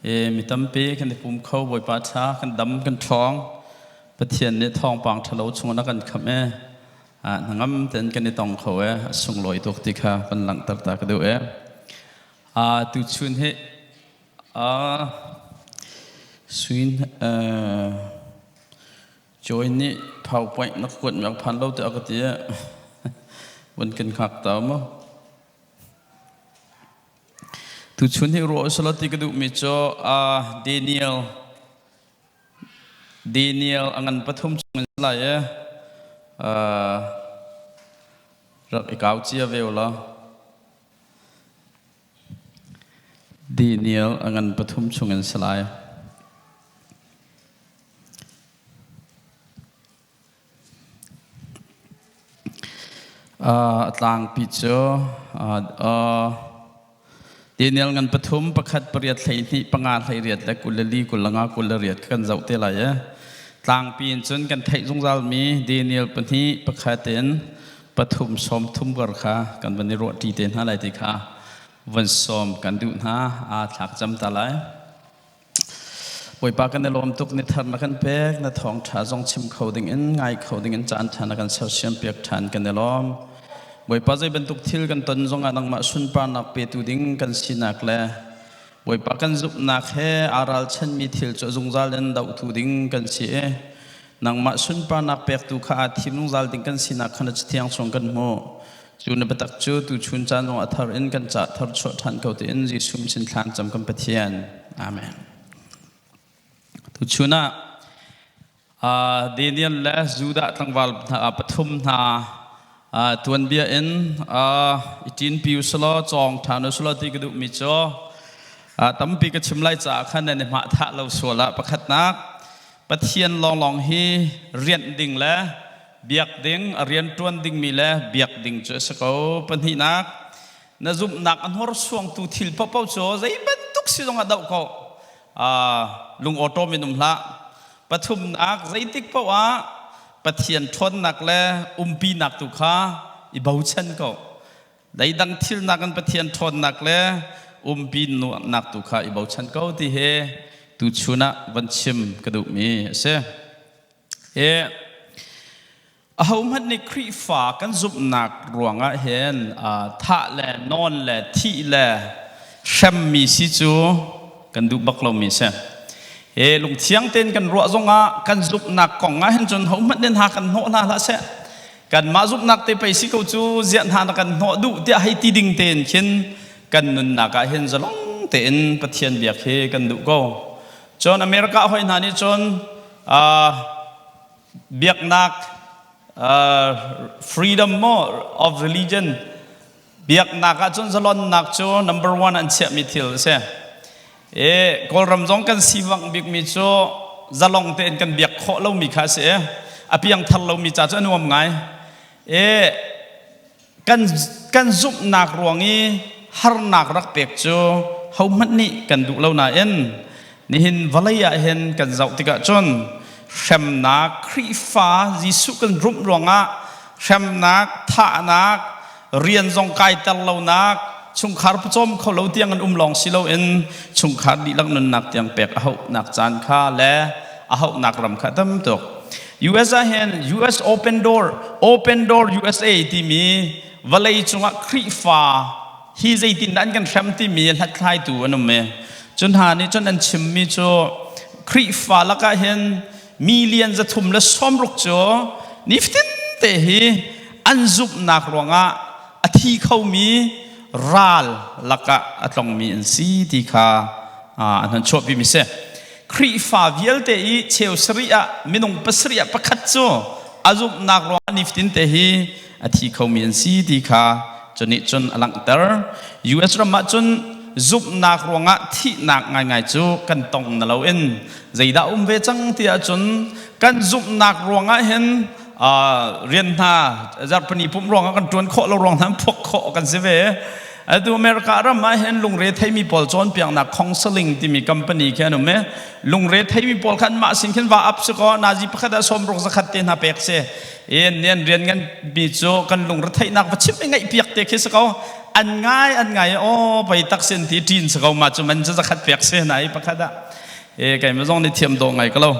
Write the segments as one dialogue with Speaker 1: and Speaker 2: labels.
Speaker 1: E mi tampi kan i pum kho Bawipa ṭha kan dam kan ṭhawng. Pathian nih thawngpang ṭhalo chung na kan khamh e. Ah hnangam ten kan i tong kho e. A sunglawi tuk ti kha kan langhter ta ka duh e. Ah tuchun hi ah suin Join nih PowerPoint na ka kuat mi phan lo tiah ka ti e. Vun kan hngak ta mu. Tuchun hi ruah usalaw ti ka duhmi cu Daniel Daniel a ngan pathum chung in lai i rak i kau cia ve ulaw. Daniel a ngan pathum chung in si lai. A tlangpi cu Daniel ngan pathum pakhat pariat 12 panga 18 le 24 25 28 kan zoh te lai i tlangpi in cun kan theih zungzalmi Daniel pahnih pakhat in pathum sawm thum kar kha kan van i ruahṭi te hna lai ti kha van sawm kan duh hna aa thlak cam ta lai. Bawipa kan i lawm tuk ni thar na kan pek na thawngṭha zong chim kho ding in ngai kho ding in caan ṭha na kan sersiam piak ṭhan kan i lawm. Bawipa zei bantuk thil kan ton zongah nangmah sunparnak petu ding kan sinak le Bawipa kan zumhnak he aa ralchanmi thil cu zungzal in dohtu ding kan si i nangmah sunparnak pektu kha aa thim zungzal ding kan sinak kha na Cathiang chung kan hmuh. Cu na biatak cu tuchun caan zong a thar in kan cah thar chuah ṭhan ko tiin Jesuh sin thlan cam kan Pathian. Amen. Tuchun ah Daniel le Judah tlangval hna pathum hna tuanbia in i ṭinpi usulaw cawng ṭhan usulaw ti ka duhmi cu tampi ka chim lai caah khan nan i hmah thah lo sual ah pakhatnak Pathian lawnglawng hi rianh ding le biak ding a rian ṭuan dingmi le biak ding cu a si ko. Pahnihnak, na zumhnak a hnorsuangtu thil paohpaoh cu zei bantuk si zong ah doh ko. Lung awṭawm in um hlah. Pathumnak, zeitik paoh ah Pathian ṭhawnnak le umpinak tu kha i bochan ko. Deidang thil nakin Pathian ṭhawnnak le umpi nuamhnak tu kha i bochan ko ti hi tuchun ah van chim ka duhmi a si. Hi ahohmanh nih Khrihfa kan zumhnak ruangah hin thah le nawn le thih le hremmi si cu kan duh bak lomi a si. Hi lungthiang tein kan ruah zongah kan zumhnak kong ah hin cun hohmanh nih hna kan hnawh hna hlah seh. Kanmah zumhnak te pei si ko cu ziah hna na kan hnawh duh tiah hei ti ding tein khin kan nunnak ah hin zalong tein Pathian biak hi kan duh ko. Cun America hoi hna nih cun biaknak freedom maw of religion biaknak ahcun zalonnak cu number one an chiahmi thil a si. E, Kawlram zong kan sivangh bikmi cu zalong tein kan biak khawh lomi kha a si. A piangthar lomi ca cu a nuam ngai. E, kan kan zumhnak ruang i harnak rak pek cu hohmanh nih kan duh lo nain nihin vawlei ah hin kan zoh tikah cun hremnak Khrihfa Jesuh kan rumh ruangah hremnak thahnak rian zong kaiter lonak chungkhar pawcawm kho lo tiang an um lawng si loin chungkhar dihlak nunnak tiang pek a hauhnak caan kha le a hauhnak ram kha tam tuk. US ah hin US Open Door, Open Door USA timi vawlei cungah Khrihfa hi zeitin dah an kan hrem timi hlathlaitu an um i cu hna nih cun an chimmi cu Khrihfa lakah hin million 360 cu nifatin te hi an zumhnak ruangah a thi khomi ral lakah a tlongmi an si ti kha an han chuahpimi si. Khrihfa vialte i cheu sarih ah minung pasarih ah pakhat cu a zumhnak ruangah nifatin te hi a thi khomi an si ti kha cu nih cun a langhter. US ram ah cun zumhnak ruangah thihnak ngaingai cu kan tong na loin zeidah um ve cang ti ahcun kan zumhnak ruangah hin rian hna zarhpini pumh ruangah kan ṭuan khawh lo ruang hna phuak khawh kan si ve. Atu America ram ah hin lungre theimi pawl cawnpiaknak counseling timi company khi an um i lungre theimi pawl khan mah sin khin va up si kaw nazi pakhat ah 60 zakhat te hna pek si. In nian rian ngan mi cu kan lungre theihnak va chim i ngaih piak te khi si ko. An ngai an ngai aw pei tak sin ti ṭin si ko ma cu man cu zakhat pek si na i pakhat ah. E keimah zong nih thiam dawh ngai ka lo.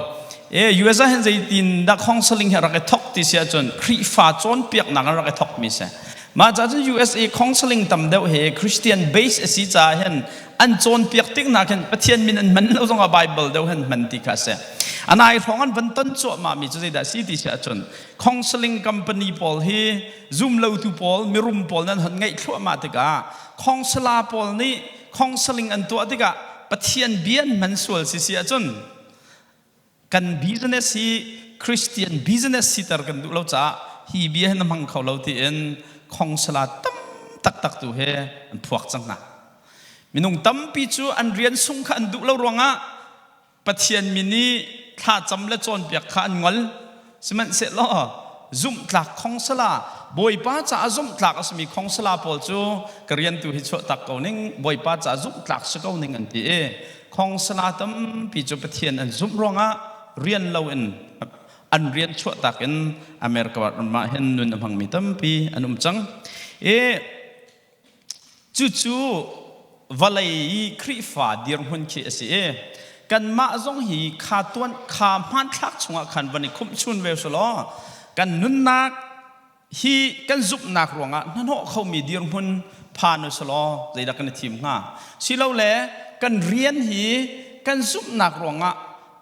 Speaker 1: E US ah hin zeitin dah counseling hi rak i thok ti si ahcun Khrihfa cawnpiaknak an rak i thok mi si. Mah ca cun USA counseling tam deuh he Christian base a si caah hin an cawnpiak tik hna khin Pathian min an hman lo zongah Bible deuh hin hman ti kha a si. Anai hrawng an van ton cuahmah mi cu zeidah si ti si ahcun counseling company pawl hi zum lotu pawl mirum pawl nan hon ngeih thluahmah tikah counselor pawl nih counseling an tuah tikah Pathian bia an hman sual si si ahcun kan business hi Christian business siter kan duh lo caah hi bia hi na hmang kho lo tiin counselor tam taktak tu he an phuak cang hna. Minung tampi cu an rian sung kha an duh lo ruangah Pathian min i thlacam le cawnpiak kha an ngol. Sihmanhsehlaw zumhtlak khongsala Bawipa caah zumhtlak a simi khongsala pawl cu ka rian tu hi chuahtak ko ning Bawipa caah zumhtlak si ko ning an ti i khongsala tampi cu Pathian an zumh ruangah rian loin an rian chuahtak in America ram ah hin nun a hmangmi tampi an um cang. I Cucu vawlei i Khrihfa dirhmun khi a si i kanmah zong hi kha tuan kha hmanthlak chungah khan van i khumh chun ve selaw kan nunnak hi kan zumhnak ruangah hnahnawh khomi dirhmun phan u selaw zeidah kan i thim hnga? Silole kan rian hi kan zumhnak ruangah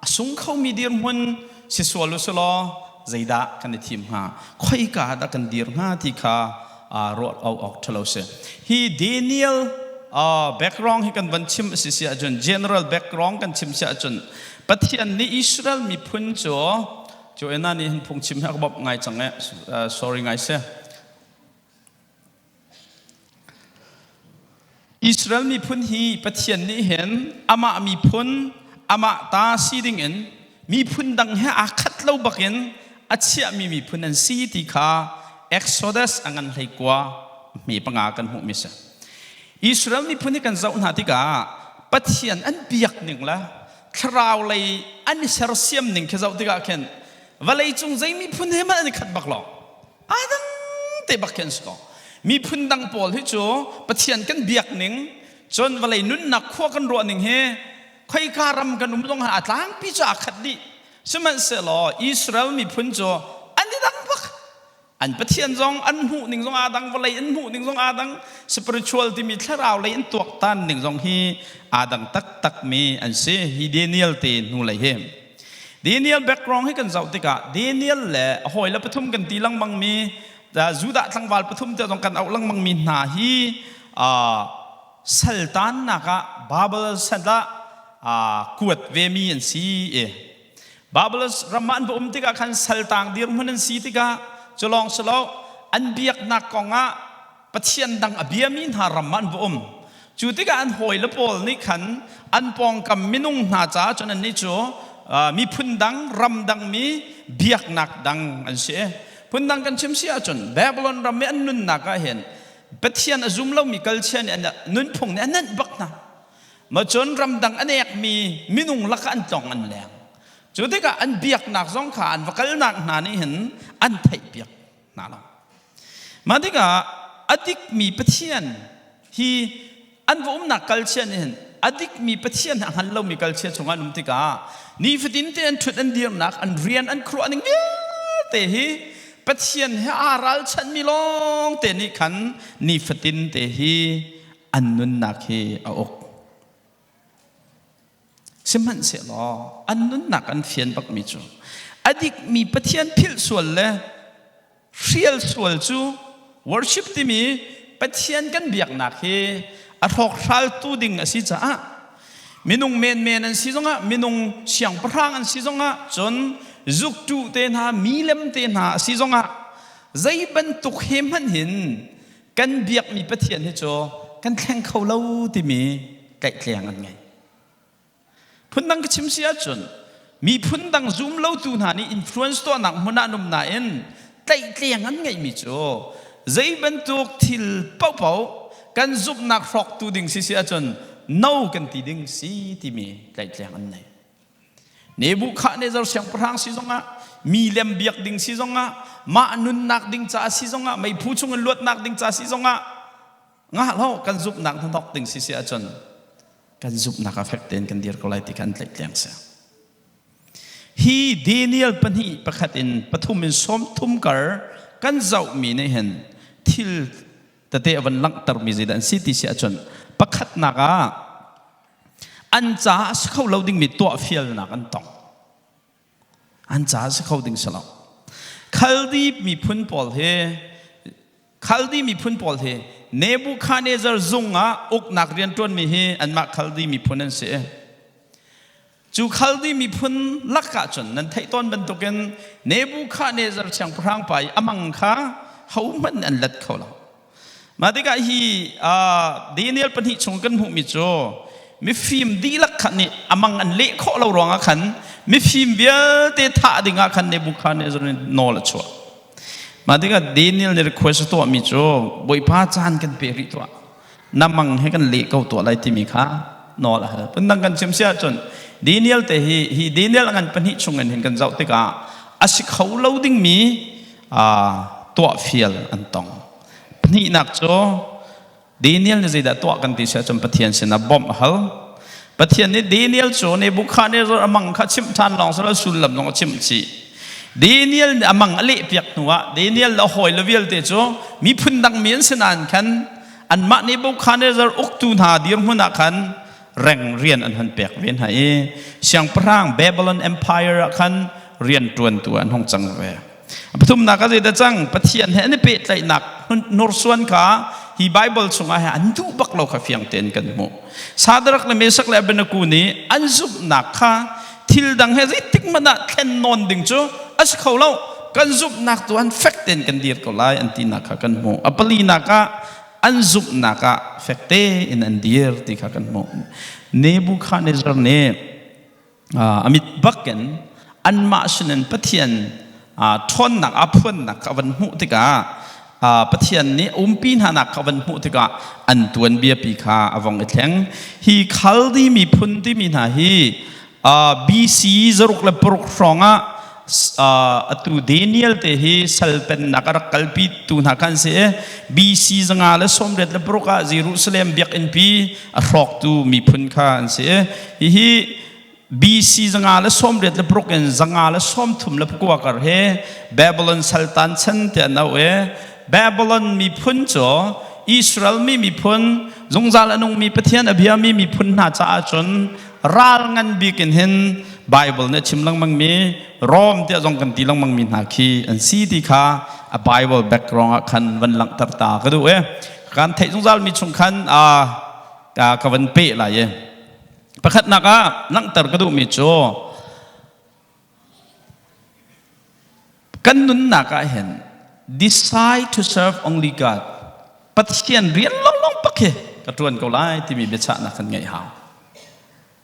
Speaker 1: a sung khomi dirhmun si sual u selaw zeidah kan i thim hnga khoika dah kan dir hnga ti kha ruah awk ṭhalo si hi Daniel background hi kan van chim a si si ahcun general background kan chim si ahcun Pathian nih Israel miphun cu cu ena nih hin phungchim hi a ka bawmh ngai cang e sorry ngai si Israel miphun hi Pathian nih hin amah miphun, amah ta si dingin miphun dang he aa khat lo bakin a chiahmi miphun an si ti kha Exodus a ngan hleikua hme panga kan hmuhmi si. Israel miphun hi kan zoh hna tikah Pathian an biak ning le thlarau lei an i sersiam ning khi zoh tikah khin vawlei cung zei miphun he hmanh an i khat bak lo. Aa dang te bak khi an si ko. Miphun dang pawl hi cu Pathian kan biak ning, cun vawlei nunnak khua kan ruah ning hi khoika ram kan um zong ah a tlangpi cu aa khat dih. Sihmanhsehlaw Israel miphun cu an i dang bak. An Pathian zong an hmuh ning zong aa dang, vawlei an hmuh ning zong aa dang, spiritual timi thlarau lei an tuaktan ning zong hi aa dang taktak mi an si. Hi Daniel te hnu lei hi. Daniel background hi kan zoh tikah Daniel le a hawile pathum kan ti lengmang mi Judah tlangval pathum te zong kan auh lengmang mi hna hi saltannak ah Babel sal ah kuat ve mi an si i Babel ram ah an va um tikah khan saltang dirhmun an si tikah cu lawng si lo an biaknak kong ah Pathian dang a biami hna ram ah an va um. Cu tikah an hawile pawl nih khan an pawngkam minung hna caah cun annih cu miphun dang, ram dangmi, biaknak dang an si. Phundang kan chim si ahcun Babylon ram i an nunnak ah hin Pathian a zum lomi kalchia nih an nunphung nih a nenh bak hna. Ma cun ramdang a nekmi minung lakah an tlong an leng. Cu tikah an biaknak zong kha an va kalnak hna nih hin an theihpiak hna lo. Mah tikah a dikmi Pathian hi an va umnak kalchia nih hin a dikmi Pathian a hngal lomi kalchia chungah an um tikah nifatin te an ṭhut an dirnak an rian an khuaruah ning vialte hi Pathian he aa ralchanhmi lawng te nih khan nifatin te hi an nunnak hi a uk. Sihmanhsehlaw an nunnak an fian bakmi cu a dikmi Pathian philh sual le hrial sual cu worship timi Pathian kan biaknak hi a hrawkhraltu ding a si caah minung menmen an si zongah minung siangpahrang an si zongah cun zuktu te hna milem te hna a si zongah zei bantuk he hmanh hin kan biakmi Pathian hi cu kan thleng kho lo timi tlaihtleng an ngei. Phundang ka chim si ahcun miphun dang zum lotu hna nih influence tuahnak hmun ah an um nain tlaihtleng an ngeihmi cu zei bantuk thil paohpaoh kan zumhnak hrawktu ding si si ahcun no kan ti ding si timi tlaihtleng an nei. Nebuchadnezzar siangpahrang si zongah mi lem biak ding si zongah mah nunnak ding caah si zongah meiphu chungin luatnak ding ca si zongah. Ngah lo kan zumhnak hnawk ding si si ahcun kan zumhnak ah fek tein kan dir ko lai ti kha an tlaihtleng si. Hi Daniel pahnih pakhat in pathum in 30 kar kan zohmi nih hin thil tete a van langhtermi zeidah an si ti si ahcun pakhatnak ah an caah a si kho lo dingmi tuahfialnak an tong. An caah a si kho ding si lo. Khaldi miphun pawl hi Khaldi miphun pawl hi Nebuchadnezzar zung ah uknak rianṭuanmi hi anmah Khaldi miphun an si. Cu Khaldi miphun lakah cun nan theih tawn bantukin Nebuchadnezzar siangpahrang pa i a mang kha hohmanh an let kho lo. Mah tikah hi Daniel pahnih chung kan hmuhmi cu mifim dihlak kha nih a mang an leh khawh lo ruangah khan mifim vialte thah dingah khan Nebuchadnezzar nih nawl a chuah. Mah tikah Daniel nih request a tuahmi cu Bawipa caan kan pe rih tuah. Na mang he kan leh ko tuah lai timi kha nawl a hal. Phundang kan chim si ahcun Daniel te hi hi Daniel a ngan pahnih chung in hin kan zoh tikah a si kho lo dingmi tuah fial an tong. Pahnihnak cu Daniel nih zeidah tuah kan ti si ahcun Pathian sinah bawmh a hal. Pathian nih Daniel cu Nebuchadnezzar a mang kha chimh ṭhan lawng si lo sullam zong a chimh chih. Daniel nih a mang a lehpiak hnuah Daniel le a hawile vialte cu miphun dangmi an si nain khan anmah Nebuchadnezzar uktu hna dirhmun ah khan reng rian an hon pek ve hna i siangpahrang Babylon Empire ah khan rian ṭuantu an hung cang ve. Pathumnak ah zeidah cang? Pathian he an i pehtlaihnak hnursuan kha hi Bible chungah he an duh bak lo kha fiang tein kan hmuh. Sadrak le Mesak le Abednego nih an zumhnak kha thil dang he zeitik hmanh ah thlen nawn ding cu a si kho lo. Kan zumhnak tu an fek tein kan dir ko lai an tinak kha kan hmuh. A palinak ah an zumhnak ah fek tein an dir ti kha kan hmuh. Nebuchadnezzar nih a mit bakin anmah sinin Pathian ṭhawnnak aa phuannak kha a van hmuh tikah Pathian nih umpi hnanak kha a van hmuh tikah an tuanbia pi kha a vong i thleng. Hi Khaldi miphun timi hna hi BC 606 hrawng ah atu Daniel te hi sal pennak a rak kalpi tu hna khan si i BC 586 ah Jerusalem biakinn pi a hrawktu miphun kha an si i hihi BC 586 in 539 kar he Babylon saltan chan te an auh i Babylon miphun cu Israel mi miphun zungzal a nungmi Pathian a biami miphun hna caah cun ral ngan bik in hin Bible nih a chim lengmang mi Rom tiah zong kan ti lengmang mi hna khi an si ti kha a Bible background ah khan van langhter ta ka duh i kan theih zungzal mi chung khan ka van peh lai i pakhatnak ah langhter ka duhmi cu kan nunnak ah hin decide to serve only God Pathian rian lawnglawng pak hi ka ṭuan ko lai timi biachahnak kan ngeih hau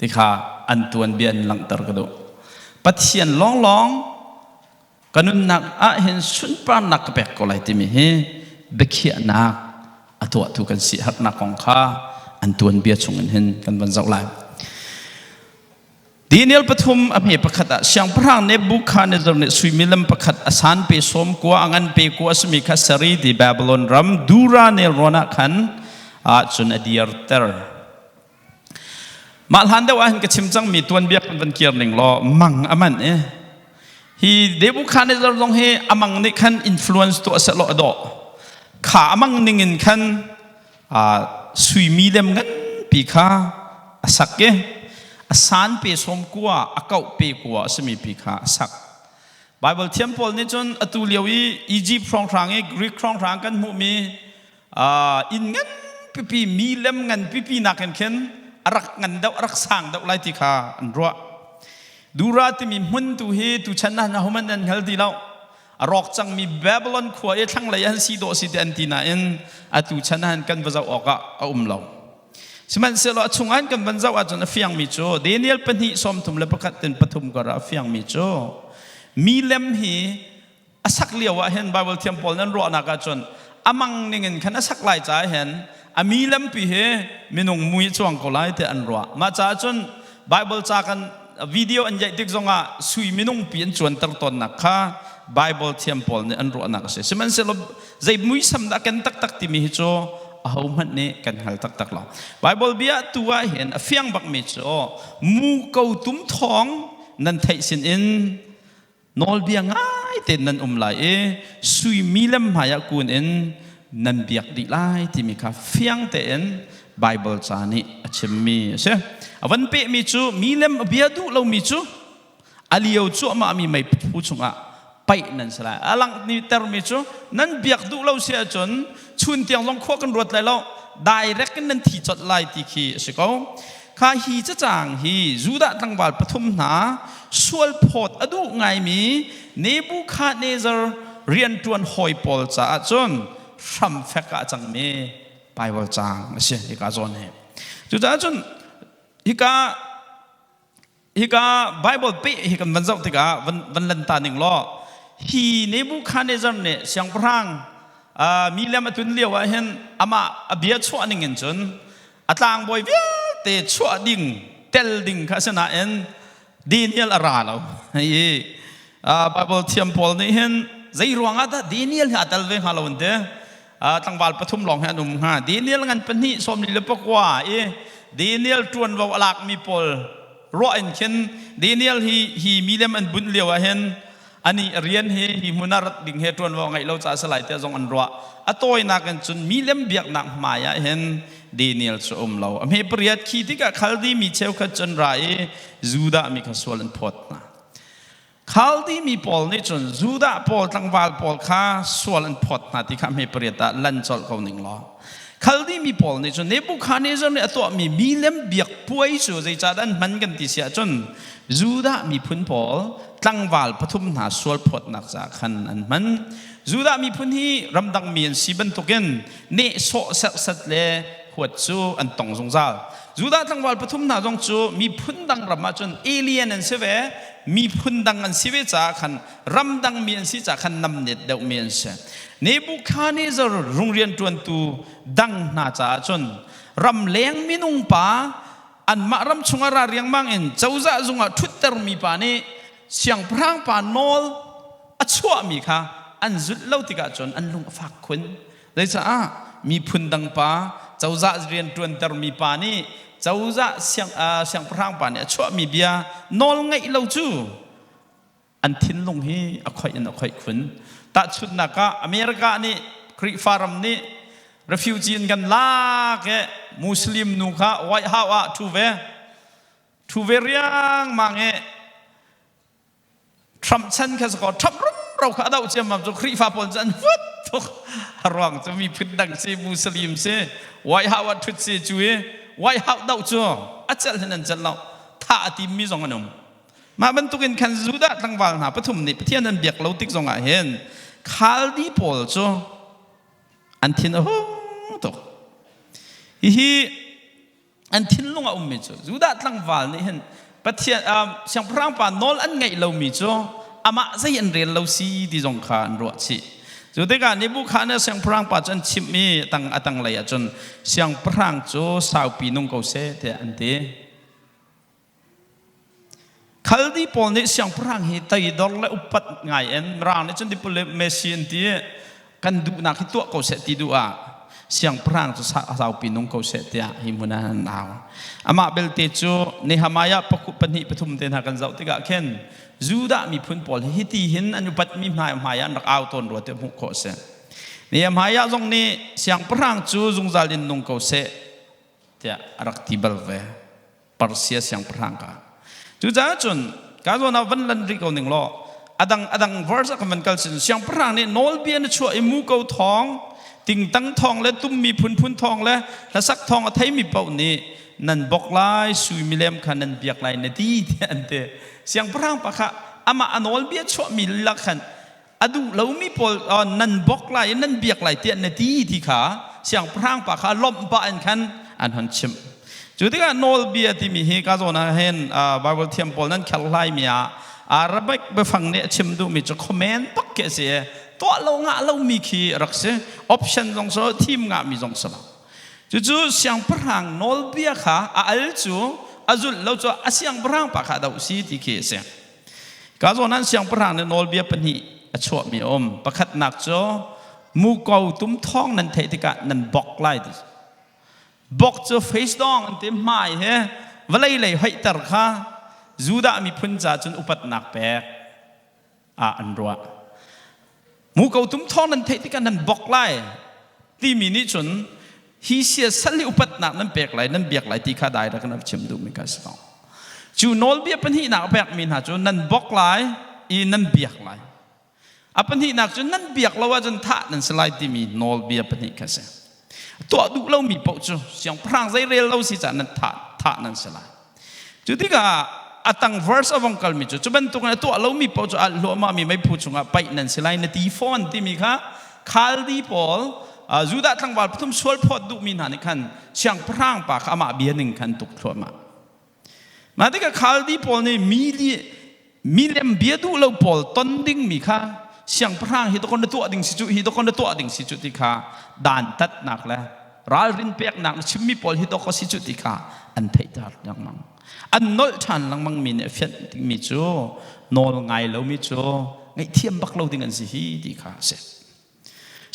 Speaker 1: ti kha an tuanbia in langhter ka duh Pathian lawnglawng ka nunnak ah hin sunparnak ka pek ko lai timi hi biakhiahnak a tuahtu kan si harnak kong kha an tuanbia chungin hin kan van zoh lai. Daniel pathum a hme pakhat ah siangpahrang Nebuchadnezzar nih suimilam pakhat a san pe sawm kua a ngan pe kua a simi kha seri ti Babylon ram Dura nelrawn ah khan ah cun a dirter. Mah hlan deuh ah hin ka chim cangmi tuanbia kan van kir ning law mang a man i hi Nebuchadnezzar zong hi a mang nih khan influence tuah seh law a dawh. Kha a mang ning in khan sui milem nganpi kha a sak i a san pe sawm kua a kauh pe kua a simi pi kha a sak. Bible thiam pawl nih cun atu lio i Egypt hrawnghrang i Greek hrawnghrang kan hmuhmi inn ngan pipi milem ngan pipi nakin khin a rak ngan deuh a rak sang deuh lai ti kha an ruah. Dura timi hmun tu hi tuchan ah ahohmanh an hngal ti lo. A rawk cangmi Babylon khua i thlanglei an si dawh si ti an ti nain atu chan ah kan va zoh awk ah a um lo. Sihmanhsehlaw a chungah kan van zoh ahcun a fiangmi cu Daniel pahnih 31 in pathum kar ah a fiangmi cu milem hi a sak lio ah hin Bible thiam pawl nan ruahnak ahcun a mang ning in khan a sak lai caah hin a mi lampi hi minung mui cuang ko lai tiah an ruah. Mah caah cun Bible ca kan video an yaih tik zongah sui minung pi an cuanter tawnnak kha Bible thiam pawl nih an ruahnak a si. Sihmanhsehlaw zei muisam dah ken taktak timi hi cu Ahohmanh nih kan hngal taktak lo. Bible bia tu ah hin a fiang bakmi cu muko tum thawng nan theih sin in nawlbia ngai tein nan um lai i sui milem hmaiah kun in nan biak dih lai timi kha fiang tein Bible ca nih a chimmi a si. A van pehmi cu milem a bia duh lomi cu a lio cuahmahmi meiphu chungah paih nan si lai. A langhtermi cu nan biak duh lo si ahcun chun tiang zong khua kan ruat lai lo direct in nan thi colh lai ti khi a si ko. Kha hi cacang hi Judah tlangval pathum hna sual phawt a duh ngaimi Nebuchadnezzar rianṭuan hawi pawl caah cun hramfek ah a cangmi Bible caang a si hika zawn hi. Cucaah cun hika hika Bible peh hi kan van zoh tikah van van lan ta ning law hi Nebuchadnezzar nih siangpahrang milem a tun lio ah hin amah a bia chuah ning in cun a tlangbawi vialte chuah ding tel ding kha a si nain Daniel a ra lo. Hi Bible thiam pawl nih hin zei ruangah dah Daniel hi a tel ve hnga lo an ti. Tlangval pathum lawng hi an um hnga. Daniel ngan pahnih sawmli le pakua i Daniel ṭuanvo a lakmi pawl ruah in khin Daniel hi hi milem an bunh lio ah hin ani rian hi hi hmun ah rat ding he ṭuanvo a ngeih lo caah si lai tiah zong an ruah. A tawinak in cun milem biaknak hmai ah hin Daniel cu um lo. A hme pariat khi tikah Khaldi mi cheukhat cun ra i Judah mi kha sual an phawt hna. Khaldi mi pawl nih cun Judah pawl tlangval pawl kha sual an phawt hna ti kha hme pariat ah lan colh ko ning law. Khaldi mi pawl nih cun Nebuchadnezzar nih a tuahmi milem biak puai cu zeicahdah an hman kan ti si ahcun Judah miphun pawl tlangval pathum hna sual phawtnak caah khan an hman. Judah miphun hi ramdang mi an si bantukin nehsawh serhsat le huat cu an tong zungzal. Judah tlangval pathum hna zong cu miphun dang ram ahcun alien an si ve, miphun dang an si ve caah khan ramdang mi an si caah khan namnet deuhmi an si. Nebuchadnezzar rungrian ṭuantu dang hna caah cun ramleng minung pa anmah ram chungah ra riangmang in cozah zungah ṭhuttermi pa nih siangpahrang pa nawl a chuahmi kha an zulh lo tikah cun an lung a fak khun. Zeicaah miphun dang pa cozah rian ṭuantermi pa nih cozah siangpahrang pa nih a chuahmi bia nawl ngaih lo cu an thinlung hi a khoih in a khoih khun. Tahchunhnak ah America nih Khrihfa ram nih refugee in kan lak i Muslim nu kha White House ah ṭhu ve ṭhu ve riangmang i Trump chan kha sakaw Trump rumro kha a doh ciammam cu Khrihfa pawl cu an huat tuk a ruang cu miphun dang si Muslim si White House ah ṭhut si cu i White House doh cu a celh hin an celh lo thah a timmi zong an um. Mah bantukin khan Judah tlangval hna pathum nih Pathian an biak lo tik zongah hin Khaldi pawl cu an thin a hung tuk. Hihi an thinlung a ummi cu Judah tlangval nih hin Pathian siangpahrang pa nawl an ngaih lomi cu amah zei an rel lo si ti zong kha an ruah chih. Cu tikah Nebuchadnezzar siangpahrang pa cu an chimh i tang a tanglei ah cun siangpahrang cu saupi nung ko seh tiah an ti. Khaldi pawl nih siangpahrang hi toidor le upat ngai in Mirang nih cun diplomacy an ti i kan duhnak hi tuah ko seh ti duh ah siangpahrang cu saupi nung ko seh tiah hi hmun ah an au. Amah belte cu Nehemiah pahnih pathum te hna kan zoh tikah khin Judah miphun pawl hi hiti hin an upatmi hna hmai ah an rak au tawn rua tiah hmuh khawh a si. Nehemiah zong nih siangpahrang cu zungzal in nung ko seh tiah a rak ti bal ve. Persia siangpahrang ka. Cucaah cun ka zawn ah van lan rih ko ning law adang adang verse ah kan van kal sin siangpahrang nih nawlbia na chuah i muko thawng tingtang thawng le tummi phunphun thawng le hlasak thawng a theimi paoh nih nan bok lai sui milem kha nan biak lai na ti tiah an ti siangpahrang pa kha amah a nawlbia chuahmi lak khan a duh lomi pawl nan bok lai i nan biak lai tiah na ti ti kha siangpahrang pa kha lawmh pah in khan an hon chimh. Cu tikah nawlbia timi hi ka zawn ah hin Bible thiam pawl nan kherhlai mi ah Arabic biafang nih a chim duhmi cu comment bak khi a si i tuah lo ngah lomi khi rak si option zong so thim ngahmi zong si lo. Cucu siangpahrang nawlbia kha a al cu a zulh lo cu a siangpahrang pa kha a doh si ti khi a si. Ka zawn ah siangpahrang nih nawlbia pahnih a chuahmi a um. Pakhatnak cu Muko tum thawng nan theih tikah nan bok lai ti. Bok cu face dong an ti hmai he vawlei lei hoihter kha Judah miphun ca cun upatnak pek ah an ruah. Muko tum thawng nan theih tikah nan bok lai timi nih cun hi siasal hi upatnak nan pek lai nan biak lai ti kha dai rak kan chim duhmi kha si ko. Cu nawlbia pahnihnak a pekmi hna cu nan bok lai i nan biak lai. A pahnihnak cu nan biak lo ahcun thah nan si lai timi nawlbia pahnih kha si. Tuah duh lomi paoh cu siangpahrang zeirel lo si caah nan thah, thah nan si lai. Cu tikah a tang verse a vong kalmi cu cu bantukin a tuah lomi paoh cu alh hluahmahmi meiphu chungah paih nan si lai na ti fawn timi kha Khaldi pawl Judah tlangval pathum sual phawt duhmi hna nih khan siangpahrang pa kha amah bia ning khan tuk thluahmah. Mah tikah Khaldi pawl nih mi milem bia duh lo pawl ton dingmi kha siangpahrang hi dawkaw na tuah ding si cu hi dawkaw na tuah ding si cu ti kha dantatnak le ralrin peknak na chimmi pawl hi dawkaw si cu ti kha an theihter lengmang. An nolh ṭhan lengmang mi nih a fianh dingmi cu nawl ngai lomi cu ngaihthiam bak lo ding an si hi ti kha a si.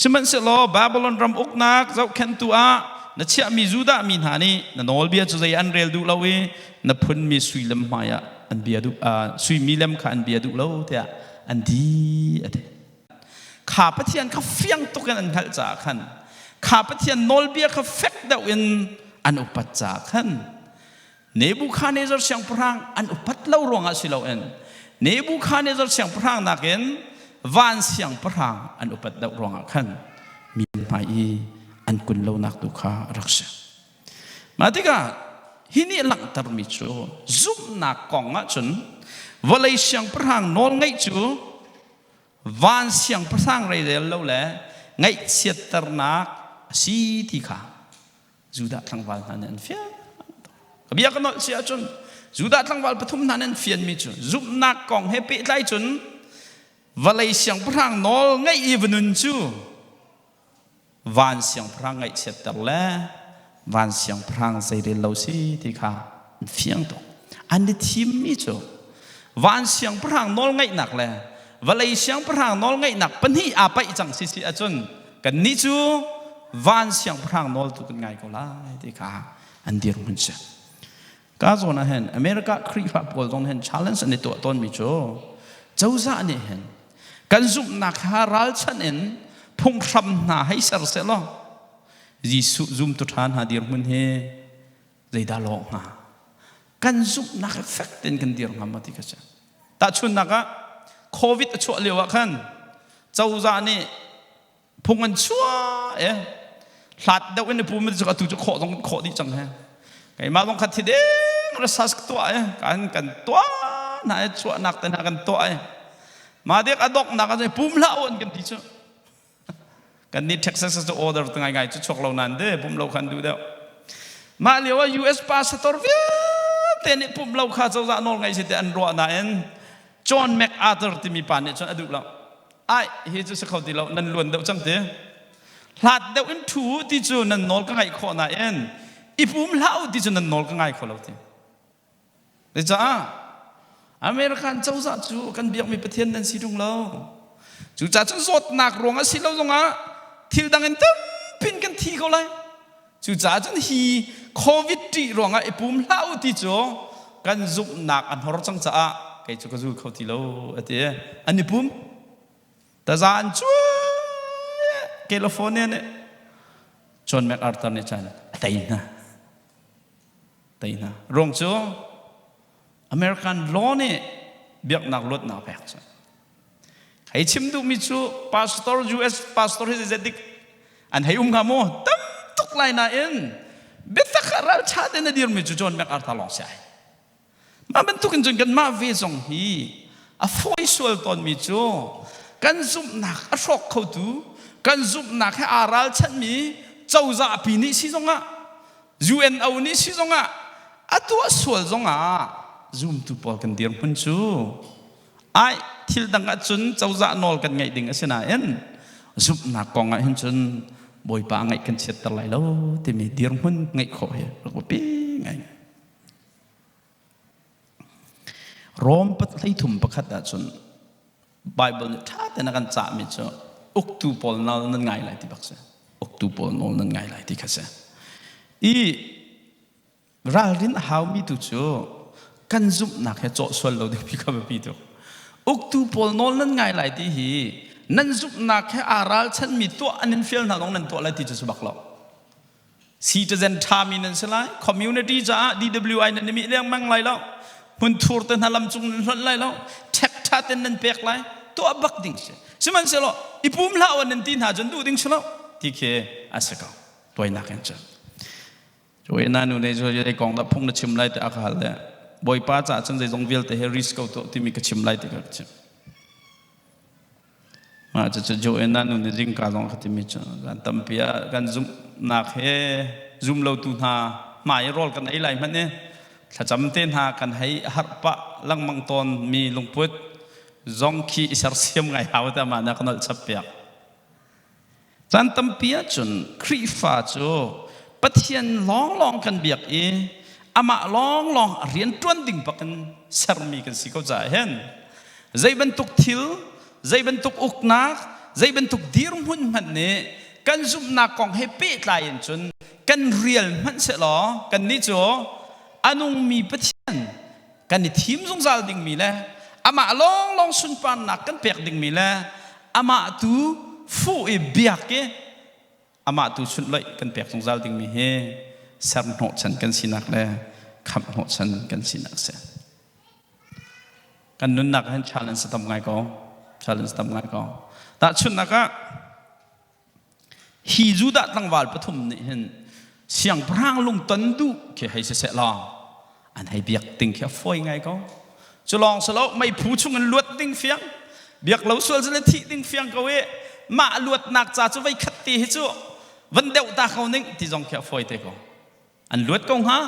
Speaker 1: Sihmanhsehlaw Babylon ram uknak zohkhenhtu ah na chiahmi Judah mi hna nih na nawlbia cu zei an rel duh lo i na phunmi sui lem hmaiah an bia duh sui milem kha an bia duh lo tiah an ti a ti. Kha Pathian kha fiang tuk in an hngalh caah khan kha Pathian nawlbia kha fek deuh in an upat caah khan Nebuchadnezzar siangpahrang an upat lo ruangah si loin Nebuchadnezzar siangpahrang nakin van siangpahrang an upat deuh ruangah khan mi hmai i an kun lonak tu kha a rak si. Mah tikah hi nih langhtermi cu zumhnak kong ahcun vawlei siangpahrang nawlngeih cu van siangpahrang reirel lo le ngaihchiatternak a si ti kha Judah tlangval hna nih an fian. Ka bia ka nolh si ahcun Judah tlangval pathum hna nih an fianmi cu zumhnak kong he pehtlai cun vawlei siangpahrang nawl ngeih i va nun cu van siangpahrang ngaihchiatter le van siangpahrang zeirel lo si ti kha an fiang tuk. An i thimmi cu van siangpahrang nawl ngeihnak le vawlei siangpahrang nawl ngeihnak pahnih aa paih cang si si ahcun kannih cu van siangpahrang nawl tu kan ngai ko lai ti kha an dirhmun si. Ka zawn ah hin America Khrihfa pawl zong hin challenge an i tuah tawnmi cu cozah nih hin kan zumhnak kha ralchanh in phunghram hna hei ser sehlaw Jesuh zumtu ṭha hna dirhmun hi zeidah lawh hnga? Kan zumhnak hi fek tein kan dir hnga maw ti kha si. Tahchunhnak ah COVID a chuah lio ah khan cozah nih phung an chuah e hlat deuh in pum cu atu cu khawh zong khawh dih cang he keimah zong kha thi ding research tuah e kan kan tuah na e chuahnak te hna kan tuah e ma dek a dok nak a pum hlah u an kan ti cu kan nih Texas cu order te ngai ngai cu chuak lo nan de pum lo khan duh deuh mah lio ah US pastor vialte nih pum lo kha cozah nawl ngai si te an ruah nain John MacArthur timi pa nih cun a duh lo ai hi cu si kho ti lo nan luan deuh cang ti hlat deuh in thu ti cu nan nawl ka ngaih khawh nain i pum hlah u ti cu nan nawl ka ngai kho lo ti Zeicah? American cozah cu kan biakmi Pathian nan si ṭung lo. Cucaah cun zawtnak ruang a si lo zongah thil dang in tampin kan thi ko lai. Cucaah cun hi COVID ṭih ruangah i pum hlah u ti cu kan zumhnak a hnor cang caah kei cu ka zul kho ti lo a ti. An i pum. Taza an cuai. California nih John MacArthur nih cun a tei hna. Tei hna. Ruang cu American law nih biaknak luatnak pek cu. Hei chim duhmi cu pastor US pastor hi zeitik an hei um hnga maw? Tam tuk lai nain biatak ah ralṭha tein a dirmi cu John MacArthur lawng si ai. Mah bantuk in cun kanmah ve zong hi a fawi sual tawnmi cu kan zumhnak a hrawk khotu kan zumhnak he aa ralchanhmi cozah pi nih si zongah UNO nih si zongah a tuah sual zongah zumtu pawl kan dirhmun cu ai thil dang ahcun cozah nawl kan ngaih ding a si nain zumhnak kong ah hin cun Bawipa ngaih kan chiatter lai lo timi dirhmun ngeih khawh hi rak biapi ngai. Rom 33 pakhat ahcun Bible nih ṭha tein a kan cahmi cu. Uktu pawl nawl nan ngai lai ti bak si. Uktu pawl nawl nan ngai lai ti kha si. I ralrin a haumi tu cu kan zumhnak he cawh sual lo ding kha biapi tuk. Uktu pawl nawl nan ngai lai ti hi nan zumhnak he aa ralchanmi tuah an in fial hna zong nan tuah lai ti cu si bak lo. Citizen ṭhami nan si lai. Community caah DWI nan i mih lengmang lai lo. Hmunthur te hna lam cung nan hlonh lai lo. Ṭhek ṭha ten nan pek lai. Tuah bak ding si. Sihmanhsehlaw i pum hlah nan ti hna cun duh ding si lo ti khi a si ko. Tuainak in cun. Cuai na nu nih zei kong dah phung na chim lai ti a ka hal le Bawipa caah cun zeizong vialte he risk ko tuah timi ka chim lai ti ka chim. Mah cucu Joanna nu nih zingka zong a ka timi cu zan tampi ah kan zumhnak he zum lotu hna hmai i rawl kan ei lai hmanh i thlacam te hna kan hei harh pah lengmang tawn mi lungput zong khi i sersiam ngai hau te mah nih a ka nolh chap piak. Caan tampi ahcun Khrihfa cu Pathian lawnglawng kan biak i amah lawnglawng a rian ṭuan ding bakin sermi kan si ko caah hin zei bantuk thil, zei bantuk uknak, zei bantuk dirhmun hmanh nih kan zumhnak kong he pehtlai in cun kan rial hmanh sehlaw kannih cu a nungmi Pathian kan i thim zungzal dingmi le amah lawnglawng sunparnak kan pek dingmi le amah tu fuh i biak i amah tu sunloih kan pek zungzal dingmi hi ser hnawhchan kan sinak le khamh hnawhchan kan sinak si. Kan nunnak hin challenge tam ngai ko. Challenge tam ngai ko. Tahchunhnak ah Hi Judah tlangval pathum nih hin siangpahrang lungton duh khi hei siseh law an hei biak ding khi a fawi ngai ko. Cu lawng si lo meiphu chung in luat ding fiang, biak lo sual cu le thih ding fiang ko i mah luatnak ca cu vei khat ti hi cu van deuh ta ko ning ti zong khi a fawi te ko. An luat ko hnga.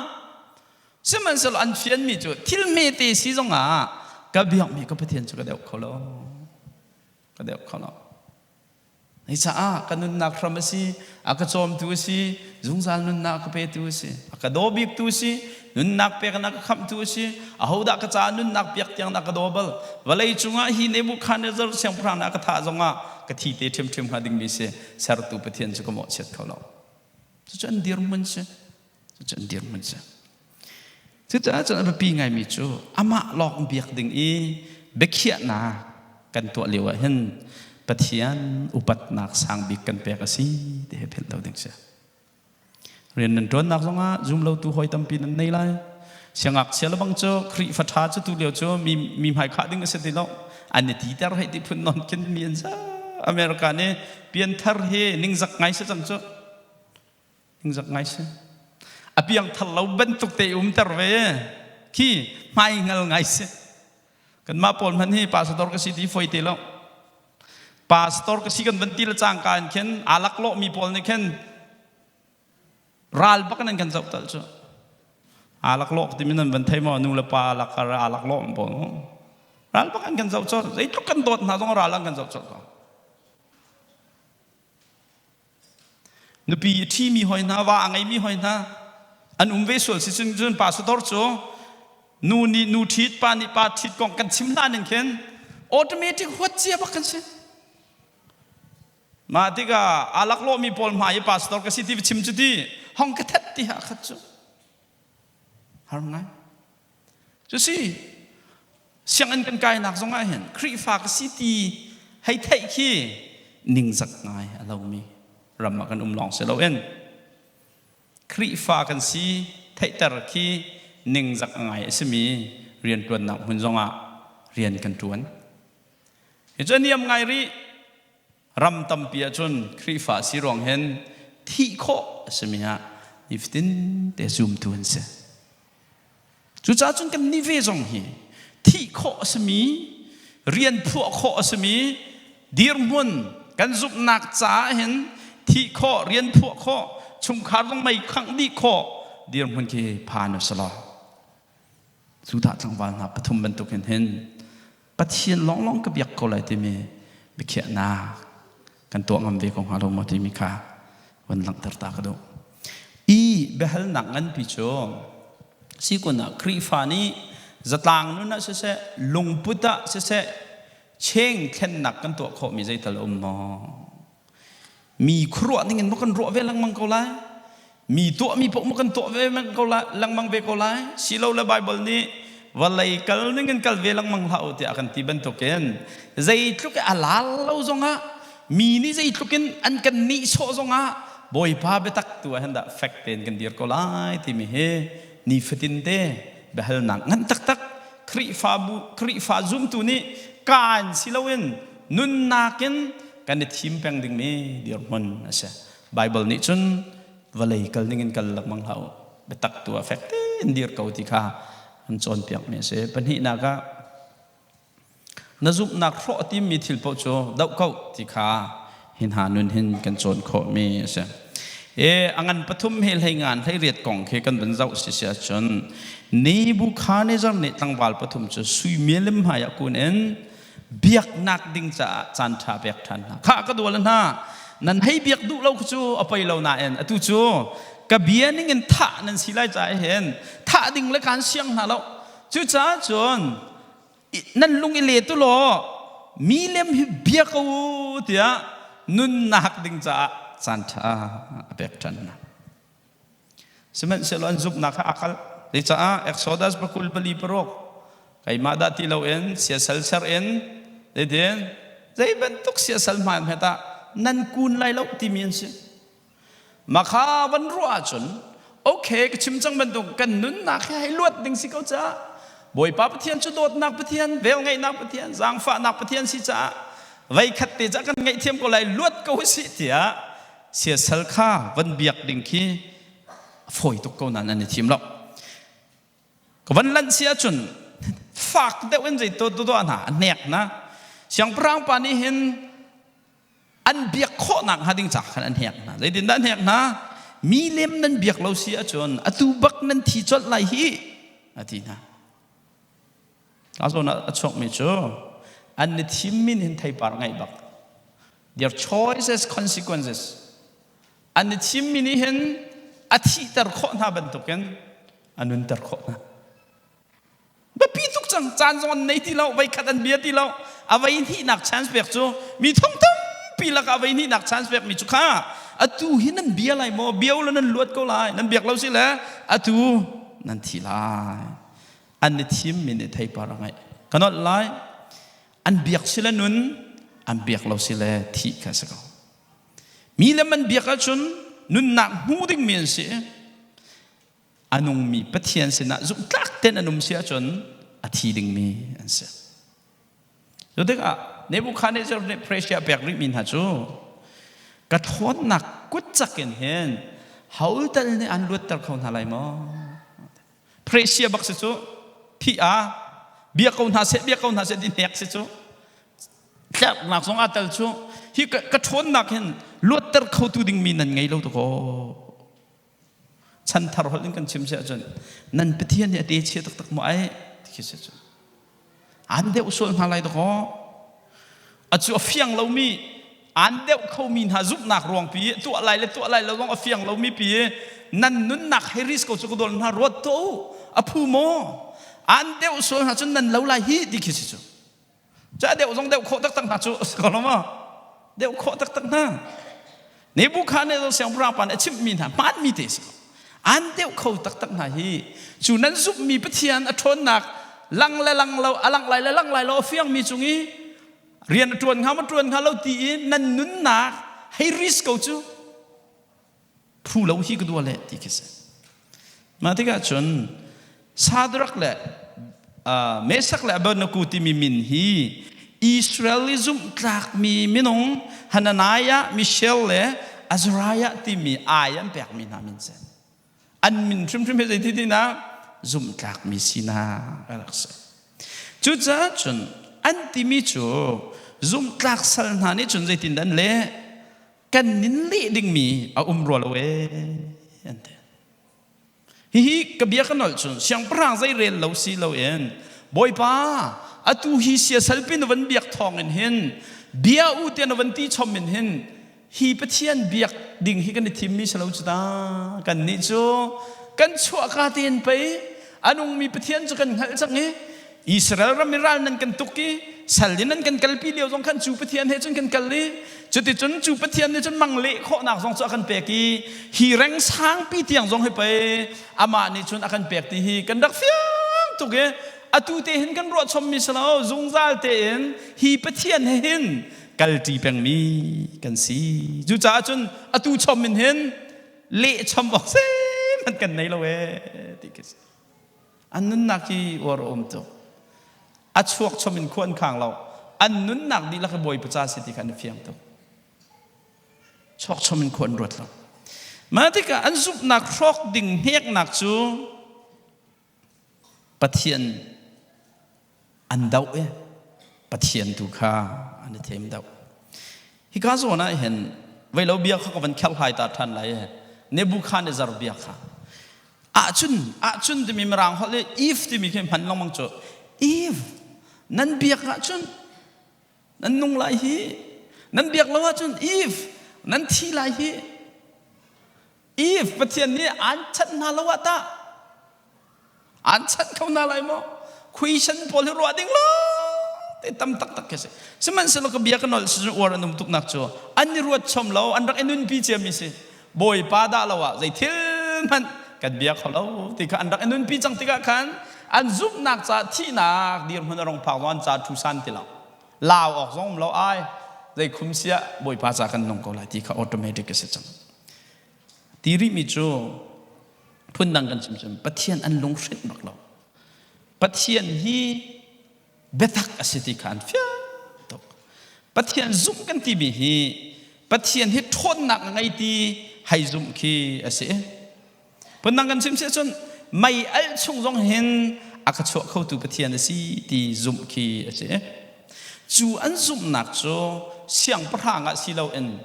Speaker 1: Sihmanhsehlaw an fianmi cu thil hmete si zongah ka biakmi ka Pathian cu ka deuh kho lo. Ka deuh kho lo. Hi caah ka nunnak hram a si, a ka cawmtu a si, zungzal nunnak a ka petu a si, a ka daw biktu a si, nunnak pek in a ka khamhtu a si, ahodah ka caah nunnak piak tiang dah ka daw bal. Vawlei cungah hi Nebuchadnezzar siangpahrang nih a ka thah zongah ka thi te ṭhiamṭhiam hnga dingmi si, sertu Pathian cu ka mawhchiat kho lo. Cucu an dirhmun si. Cucu an dirhmun si. Cucaah cun a biapi ngaimi cu amah lawng biak ding i biakhiahnak kan tuah lio ah hin Pathian upatnak sang bik kan pek a si ti hi philh lo ding si. Rian nan ṭuannak zongah zumlotu hawi tampi nan nei lai. Siangngakchia le bang cu Khrihfa ṭha cu tu lio cu mi, mi hmai khah ding a si ti lo. An i titer hei ti phun nawn khin mi an za. America nih pianthar hi ningzak ngai si cang cu. Ningzak ngai si. A piangthar lo bantuk te umter ve khi hmai ngal ngai si. Kanmah pawl hmanh hi pastor ka si ti foi te lo. Pastor ka si kan van ti le cangka in khin aa laklawh mi pawl nih khin ral bak in an kan zoh tal cu. Aa laklawh timi nan van thei maw nu le pa lakar aa laklawh pawl. Ral bak an kan zoh colh. Zeitluk kan dawt hna zong ral an kan zoh colh ko. Nupi a ṭhimi hoi hna, va a ngeimi hoi hna an um ve sual si cun cun pastor cu nu nih nu ṭhit, pa nih pa ṭhit kong kan chim hlan in khin automatic huat cia bak kan si. Mah tikah aa laklawhmi pawl hmai i pastor ka si ti va chim cu ti hong ka that ti ha khat cu har ngai. Cusi sianginn kan kainak zongah hin Khrihfa ka si ti hei theih khi ningzak ngai a lomi ram ah kan um lawng si loin Khrihfa kan si theihter khi ningzak ngai a simi rianṭuannak hmun zongah rian kan ṭuan. Hi cu a niam ngai rih. Ram tampi ahcun Khrihfa si ruang hin thih khawh a simi ah nifatin te zumtu an si. Cucaah cun kan nih ve zong hi thih khawh a simi, rian phuah khawh a simi, dirhmun kan zumhnak caah hin thih khawh, rian phuah khawh, chungkhar zong mei khangh dih khawh dirhmun khi phan u si law. Judah tlangval hna pathum bantukin hin Pathian lawnglawng ka biak ko lai timi biakhiahnak kan tuah ngam ve ko hnga lo maw timi kha van langhter ta ka duh. I biahalnak nganpi cu sikun ah Khrihfa nih zatlang nun ah siseh, lungput ah siseh, Cheng thlennak kan tuah khawhmi zeital a um maw? Mi khuaruah ning in maw kan ruah ve lengmang ko lai? Mi tuahmi paoh maw kan tuah ve ko lai, lengmang ve ko lai? Silo le Baibal nih vawlei kal ning in kal ve lengmang hlah u tiah a kan ti bantukin zeitluk i a lal lo zongah mi nih zeitluk in an kan nihsawh zongah Bawipa biatak tu ah hin dah fek tein kan dir ko lai timi hi nifatin te biahalnak ngan taktak Khrihfabu Khrihfa zumtu nih kaan si loin nunnak in kan i thim peng dingmi dirhmun a si. Bible nih cun vawlei kal ning in kal lengmang hlah u. Biatak tu ah fek tein dir ko ti kha an cawnpiakmi a si. Pahnihnak ah Na zumhnak hrawh a timmi thil paoh cu doh ko ti kha hi hna nun hin kan cawn khawhmi a si. E, a ngan pathum he hlei ngan hlei riat kong khi kan van zoh si si ahcun Nebuchadnezzar nih tlangval pathum cu sui mielem hmai ah kun in biaknak ding caah caan ṭha pek ṭhan hna. Khah ka dual hna nan hei biak duh lo cu a poi lo nain atu cu ka bia ning in thah nan si lai caah hin thah ding le kaan siang hna lo. Cucaah cun nan lung i let u law mi lem hi bia ko u tiah nunnak ding caah caan ṭha a pek ṭhan hna. Sihmanhsehlaw an zumhnak kha aa kalh. Zeicah Exodus pakul pali paruk keimah dah ti loin siasal ser in zeitin zei bantuk siasal hmai hmet ah nan kun lai lo timi an si. Makha van ruah ahcun okay ka chim cang bantuk kan nunnak hi hei luat ding si ko caah Bawipa Pathian cu dawtnak Pathian, velngeihnak Pathian, zaangfahnak Pathian si caah veikhat te cah kan ngaihthiam ko lai luat ko si tiah siasal kha van biak ding khi fawi tuk ko nain an i thim lo. Ka van lanh si ahcun fak deuh in zei to tuah hna a hnek hna. Siangpahrang pa nih hin an biak khawhnak hnga ding caah khan an hnek hna. Zeitindah an hnek hna? Mi lem nan biak lo si ahcun atu bak nan thi colh lai hi a ti hna. A zawn ah a chuakmi cu an i thimmi hin theipar ngaih bak. Their choice has consequences. An i thimmi nih hin a thihter khawh hna bantukin a nunter khawh hna. Biapi tuk cang caan zong an nei ti lo voikhat an bia ti lo a vei hnihnak chance pek cu mi thong tampi lakah a vei hnihnak chance pek mi cu kha atu hi nan bia lai maw bio le nan luat ko lai nan biak lo si le atu nan thi lai an i thim mi nih theipar a ngeih ka nolh lai an biak si le nun an biak lo si le thih kha si ko mi le man biak ahcun nunnak hmu ding mi an si a nungmi Pathian sinah zumhtlak tein an um si ahcun a thi dingmi an si. Cu tikah Nebuchadnezzar nih Persia pek rihmi hna cu ka ṭhawnnak kut cak in hin ho tal nih an luatter kho hna lai maw? Persia bak si cu thi a bia ko hna seh bia ko hna seh ti hnek si cu tlerhnak zong aa tel cu hi ka ṭhawnnak hin luatter khotu dingmi nan ngei lo dakaw Chanthar holh in kan chim si ahcun nan Pathian hi a te chia taktak maw ai ti khi si cun an deuh sual hna lai dakaw a cu a fiang lomi an deuh khomi hna zumhnak ruangpi tuah lai le tuah lai lo zong a fiang lomi pi nan nunnak hei risk ko cu ka dawl hna ruat tuah u a phu maw an deuh sual hna cun nan lo lai hi ti khi si cu Cu deuh zong deuh khawh taktak hna cu a si ko lo maw? Deuh khawh taktak hna. Nebuchadnezzar siangpahrang pa nih a chimhmi hna hmaanmi te si ko. An deuh kho taktak hna hi cu nan zumhmi Pathian a ṭhawnnak lang le lang lo a lang lai le lang lai lo a fiangmi cung i rian a ṭuan hnga maw ṭuan hnga lo ti i nan nunnak hei risk ko cu phu lo hi ka dua le ti khi si. Mah tikah cun Sadrak le Mesak le Abednego timi min hi Israel i zumhtlakmi minung Hananiah, Mishael le Azariah timi ai an pekmi hna min si. An min hrimhrim hi zeiti tina zumhtlakmi sinak a rak si. Cucaah cun an timi cu zumhtlak sal hna nih cun zeitindah an leh? Kan nin leh dingmi a um rua lo ee an ti. Hihi ka bia ka nolh cun siangpahrang zei rel lo si loin Bawipa atu hi siasal pi na van biak thawng in hin bia u tiah na van ti chom in hin hi Pathian biak ding hi kan i thimmi si lo cu ta kan nih cu kan chuahka tein pei a nungmi Pathian cu kan hngalh cang i Israel ram i ral nan kan tuk i Sal in an kan kalpi lio zong khan cu Pathian he cun kan kal i cuticun cu Pathian nih cun mang leh khawhnak zong cu a kan pek i hi reng sangpi tiang zong hi pei amah nih cun a kan pek ti hi kan rak fiang tuk i atu te hin kan ruah chommi si lo zungzal tein hi Pathian he hin kalṭi pengmi kan si. Cucaah cun atu chom in hin leh chom awk zeihmanh kan nei lo ee ti khi si. An nunnak hi uar a um tuk. A chuak chom in khua an khang lo. An nunnak dihlak hi Bawipa ca si ti kha an i fiang tuk. Chuak chom in khua an ruat lo. Mah tikah an zumhnak hrawk ding hneknak cu Pathian an doh i Pathian tu kha an i them doh. Hika zawn ah hin veilo bia kha ka van kherhlai ta ṭhan lai i Nebuchadnezzar bia kha ahcun ahcun timi mirang holh i if timi khi hman lengmang cu if nan biak ahcun nan nung lai hi nan biak lo ahcun if nan thi lai hi if Pathian nih aan chanh hna lo ah tah An chanh kho hna lai maw? Question pawl hi ruah ding lo te tam taktak khi si. Sihmanhsehlaw ka bia ka nolh si uar an um tuknak cu an i ruat chom lo, an rak i nunpi ciami si. Bawipa dah lo ah zei thil hmanh kan bia kho lo ti kha an rak i nunpi cang tikah khan an zumhnak caah thihnak dirhmun a rong phak zong an ca thu san ti lo. Lau awk zong um lo ai zei khum siah Bawipa ca kan nung ko lai ti kha automatic a si cang. Ti rihmi cu phundang kan chim cun Pathian an lunghrinh bak lo. Pathian hi biatak a si ti kha an fiang tuk. Pathian zumh kan timi hi Pathian hi ṭhawnnak a ngei ti hei zumh khi a si. Phundang kan chim si ahcun mei alh chung zong hin a ka chuah khotu Pathian a si ti zumh khi a si. Cu an zumhnak cu siangpahrang ah si loin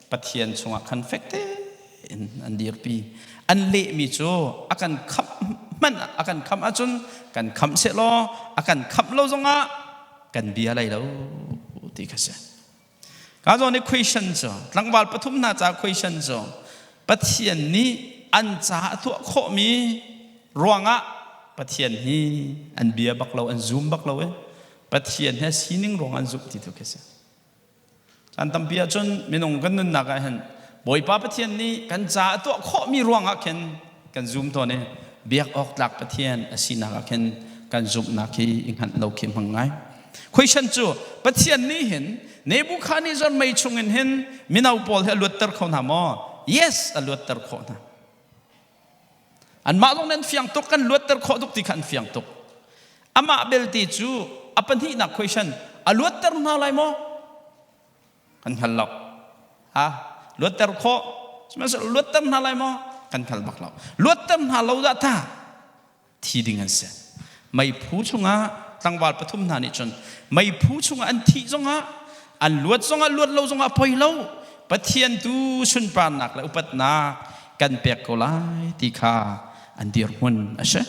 Speaker 1: Pathian chungah khan fek tein an dirpi. An lehmi cu a kan khamh hmanh a kan khamh ahcun kan khamh sehlaw a kan khamh lo zongah kan bia lai lo ti kha si. Ka zawn i question cu tlangval pathum hna ca question cu Pathian nih an ca a tuah khawhmi ruangah Pathian hi an bia bak lo an zum bak lo i Pathian he sining ruang an zumh ti tu khi si. Caan tampi ahcun minung kan nunnak ah hin Bawipa Pathian nih kan ca a tuah khawhmi ruangah khin kan zum tawn i biak awk tlak Pathian a sinak ah khin kan zumhnak hi i hngalh lo khi hmang ngai. Question cu Pathian nih hin Nebuchadnezzar mei chungin hin mino pawl hi a luatter kho hna maw? Yes, a luatter khawh hna. Anmah zong nan fiang tuk kan luatter khawh tuk ti kha an fiang tuk. Amah belte cu a pahnihnak question a luatter hna lai maw? Kan hngal lo. Ha? Luatter khawh. Sihmanhsehlaw luatter hna lai maw? Kan hngal bak lo. Luatter hna lo dah ta thi ding an si. Meiphu chungah tlangval pathum hna nih cun meiphu chungah an thih zongah an luat zongah luat lo zongah poi lo Pathian tu sunparnak le upatnak kan pek ko lai ti kha an dirhmun a si.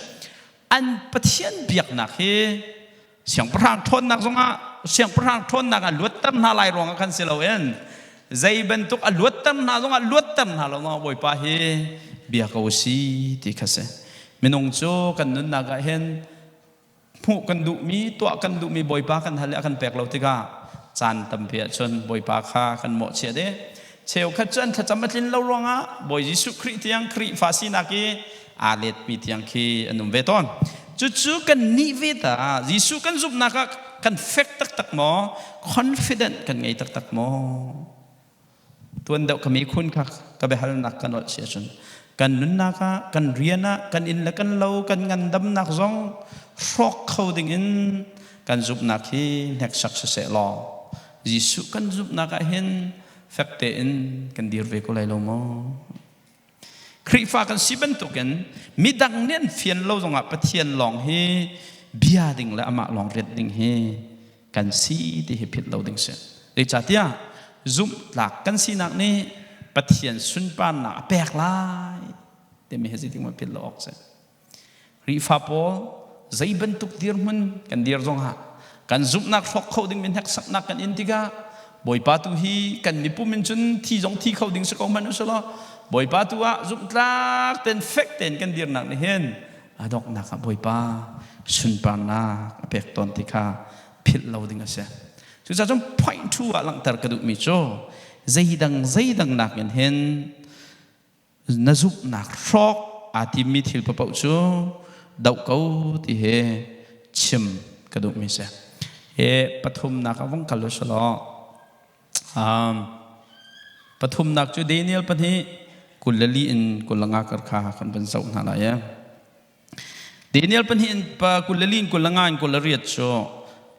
Speaker 1: An Pathian biaknak hi siangpahrang ṭhawnnak zongah siangpahrang ṭhawnnak ah luatter hna lai ruangah khan si loin zei bantuk a luatter hna zongah luatter hna lo zongah Bawipa hi bia ko si ti kha si. Minung cu kan nunnak ah hin hmuh kan duhmi tuah kan duhmi Bawipa kan hal i a kan pek lo tikah caan tampi ahcun Bawipa kha kan mawhchiat i cheukhat cu an thlacam a tlin lo ruangah Bawi Jesuh Khrih tiang Khrihfa sinak i aa letmi tiang khi an um ve tawn. Cucu kan nih ve ta Jesuh kan zumhnak ah kan fek taktak maw confident kan ngei taktak maw Tuan deuh ka mikhun kha ka biahalnak ka nolh si ahcun kan nunnak ah kan rian ah kan inn le kan lo kan ngandamnak zong hrawk kho ding in kan zumhnak hi hneksak siseh law Jesuh kan zumhnak ah hin fek tein kan dir ve ko lai lo maw? Khrihfa kan si bantukin midang nih an fian lo zongah Pathian lawng hi bia ding le amah lawng rianh ding hi kan si ti hi philh lo ding si. Zeicahtiah zumhtlak kan sinak nih Pathian sunparnak a pek lai timi hi zeitik hmanh philh lo awk si. Khrihfa pawl zei bantuk dirhmun kan dir zongah kan zumhnak hrawk kho dingmi hneksaknak kan in tikah Bawipa tu hi kan mipum in cun thi zong thi kho ding si ko hmanh usih law Bawipa tu ah zumhtlak ten fek tein kan dirnak nih hin a donghnak ah Bawipa sunparnak a pek tawn ti kha philh. philh lo ding a si. Cucaah cun point two ah langhter ka duhmi cu zeidang zeidang nakin hin na zumhnak hrawk aa timmi thil paoh cu doh ko ti he chim ka duhmi si. Hi pathumnak ah vong kal u selaw pathumnak cu Daniel pahnih 24 in 25 kar kha kan van zoh hna lai. Daniel pahnih in 24 in 25 in 28 cu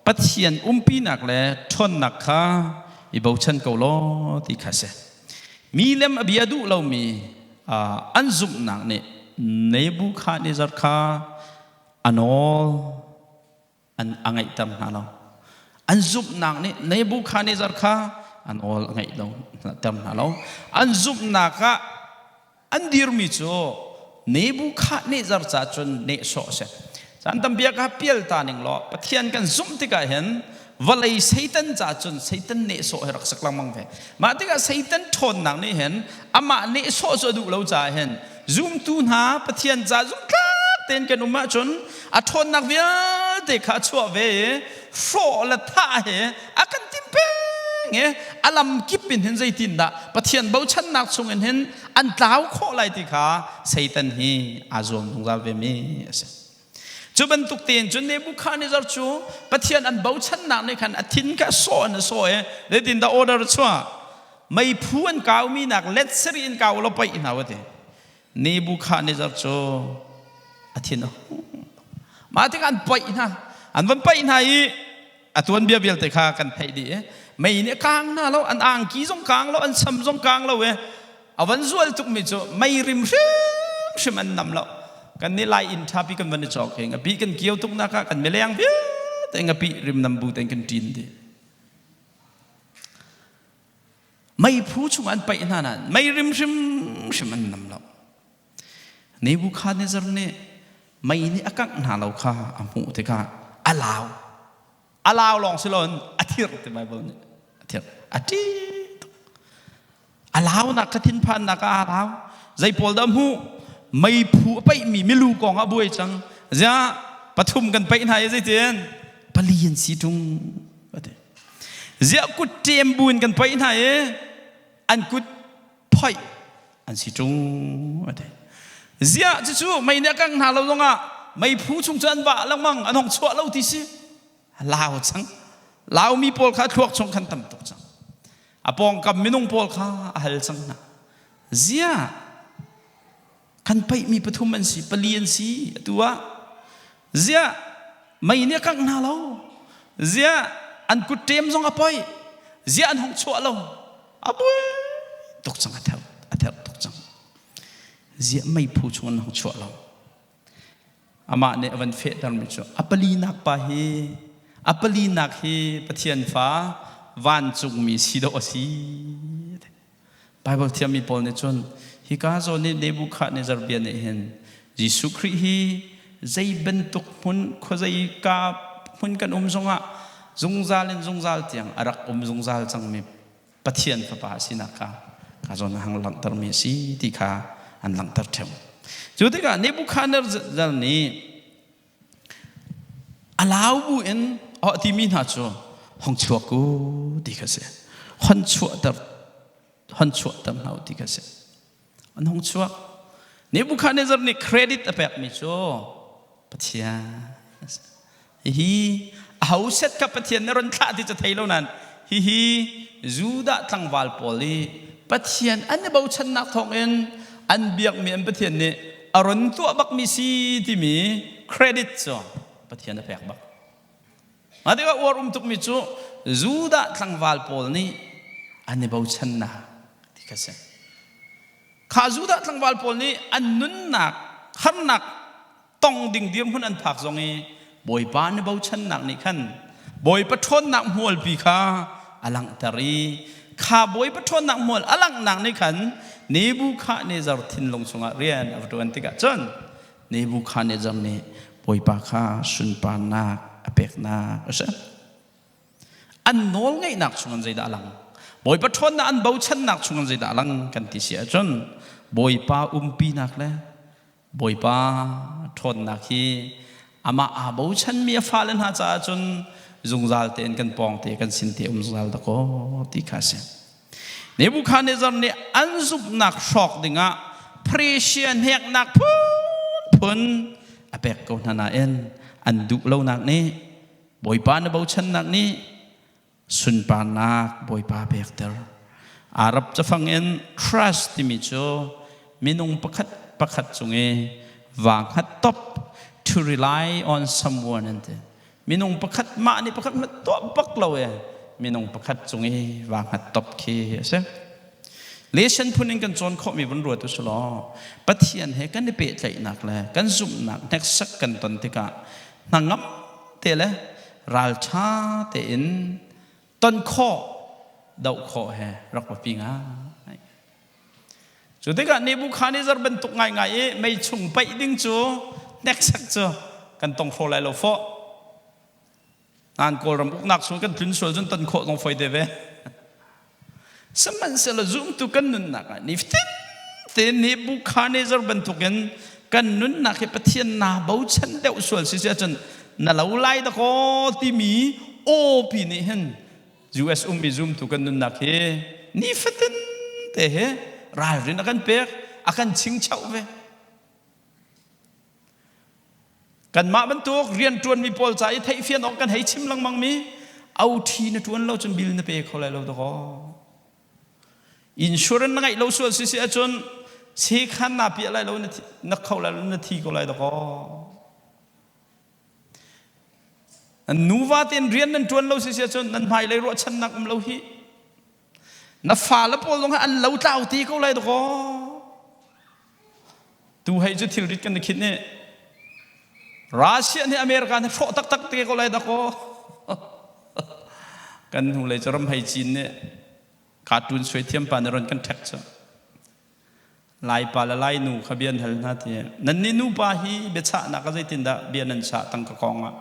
Speaker 1: Pathian umpinak le ṭhawnnak kha i bochan ko law ti kha si. Mi lem a bia duh lomi an zumhnak nih Nebuchadnezzar kha a nawl an a ngaihter hna lo. An zumhnak nih Nebuchadnezzar kha a nawl a ngaih lo ter hna lo. An zumhnak ah an dirmi cu Nebuchadnezzar ca cun nehsawh a si. Caan tampi ah ka pial ta ning law Pathian kan zumh tikah hin vawlei Satan ca cun Satan nehsawh hi rak sak lengmang ve. Mah tikah Satan ṭhawnnak nih hin amah nehsawh cu a duh lo caah hin zumtu hna Pathian ca zumhtlak tein kan um ahcun a ṭhawnnak vialte kha a chuah ve i hrawh le thah he a kan tim peng i a lam kip in hin zeitindah Pathian bochannak chung in hin an tlau khawh lai ti kha Satan hi aa zuam zungzal ve mi a si. Cu bantuk tein cun Nebuchadnezzar cu Pathian an bochannak nih khan a thin kha sawh in a sawh i zeitindah order a chuah meiphu an kaumi nak let sarih in kau law paih hna u ti. Nebuchadnezzar cu a thin a hung. Mah tikah an paih hna. An van paih hna i a tuanbia vialte kha kan theih dih i mei nih a kaang hna lo, an angki zong kaang lo, an sam zong kaang lo i a van zual tukmi cu mei rim hrimhrim an nam lo. Kan nih Lai inn ṭhapi kan van i cawk hi ngapi kan kio tuknak ah kan mileng vialte ngapi rim nam bu tein kan ṭin dih. Meiphu chung an paih hna nain mei rim hrimhrim an nam lo. Nebuchadnezzar nih mei nih a kangh hna lo kha a hmuh tikah a lau. A lau lawng si loin a thirh ti Bible nih a thirh. A ṭih tuk. A launak kha thinphannak ah aa lau. Zei pawl dah hmuh? Meiphu a paihmi milu kong ah buai cang. Ziah pathum kan paih hna i zeitin? Pali an si ṭung. A ti. Ziah kut ṭem bu in kan paih hna i an kut phoih an si ṭung a ti. Ziah cucu mei nih a kangh hna lo zongah meiphu chung cu an vah lengmang an hong chuah lo ti si. A lau cang. Laumi pawl kha thluak chung khan tam tuk cang. A pawngkam minung pawl kha a hal cang hna. Ziah kan paihmi pathum an si pali an si atu ah ziah mei nih a kangh hna lo ziah an kut ṭem zong a poi ziah an hong chuah lo a buai tuk cang a therh a therh tuk cang ziah meiphu chung an hong chuah lo amah nih a van fehtermi cu a palinak pa hi a palinak hi Pathian fa vancungmi si dawh a si Baibal thiammi pawl nih cun hika zawn i Nebuchadnezzar bia nih hin Jesuh Khrih hi zei bantuk hmun khuazei ka hmun kan um zongah zungzal in zungzal tiang a rak um zungzal cangmi Pathian Fapa a sinak kha ka zawn a hang langhtermi a si ti kha an langhter ṭheo. Cu tikah Nebuchadnezzar nih A lau bu in a timi hna cu hong chuak u ti kha si. Hon chuahter hon chuahter hna u ti kha si. An hong chuak. Nebuchadnezzar nih credit a pekmi cu Pathian a si. Hihi aho set kha Pathian nih run thlah ti cu thei lo nain hihi Judah tlangval pawl i Pathian an i bochannak thawngin an biakmi an Pathian nih a run tuah bakmi si timi credit cu Pathian a pek bak. Mah tikah uar um tukmi cu Judah tlangval pawl nih an i bochannak ti kha si. Kha Judah tlangval pawl nih an nunnak harnak tong ding dirhmun an phak zong i Bawipa an i bochannak nih khan Bawipa ṭhawnnak hmualpi kha a langhter i kha Bawipa ṭhawnnak hmual a langhnak nih khan Nebuchadnezzar thinlung chungah rian a va ṭuan tikah cun Nebuchadnezzar nih Bawipa kha sunparnak a peknak a si. An nawlngeihnak chungin zeidah a lang? Bawipa ṭhawnnak an bochannak chungin zeidah a lang kan ti si ahcun Bawipa umpinak le Bawipa ṭhawnnak hi amah aa bochanmi a fale hna caah cun zungzal tein kan pawng te kan sin te um zungzal dakaw ti kha si. Nebuchadnezzar nih an zumhnak hrawk dingah Persia hneknak phunphun a pek ko hna nain an duh lonak nih Bawipa na bochannak nih sunparnak Bawipa pekter. Arab cafang in trust timi cu minung pakhat pakhat cung i vaa hngat top to rely on someone an ti. Minung pakhat mah nih pakhat hmanh tuah bak lo e minung pakhat cung i vaa hngat top khi a si. Lesson phun in kan cawn khawhmi vun ruat u law Pathian he kan i pehtlaihnak le kan zumhnak hneksak kan ton tikah hnangam te le ralṭha tein ton khawh doh khawh he rak biapi ngai. Cu tikah Nebuchadnezzar bantuk ngaingai i mei chung paih ding cu hneksak cu kan tong hraw lai lo fawh. Nan Kawlram uknak chung kan tlun sual cun ton khawh zong foi te ve. Sihmanhsehlaw zumtu kan nunnak ah nifatin te Nebuchadnezzar bantukin kan nunnak hi Pathian naa bochan deuh sual si si ahcun na lo lai dakaw timi awpi nih hin US ummi zumtu kan nunnak hi nifatin te he ralrin a kan pek a kan chingchauh ve. Kanmah bantuk rianṭuanmi pawl ca i theihfian awk kan hei chim lengmangmi OT na ṭuan lo cun bill na pe kho lai lo dakaw. Insurance na ngeih lo sual si si ahcun sekhan naa piah lai lo na kho lai lo na thi ko lai dakaw. Nuva tein rian nan ṭuan lo si si ahcun nan hmailei ruahchannak um lo hi. Na fale pawl zong an lo tlau ti ko lai dakaw. Tu hei cu thilrit kan i khinh i Russia nih America nih hrawh taktak te ko lai dakaw. Kan hnulei cu ram hei cin nih cartoon suai thiam pa nih ron kan ṭhek cu. Laipa le Lainu kha bia an hal hna ti. Nan nih nupa hi biachahnak ah zeitindah bia nan chah tangka kong ah?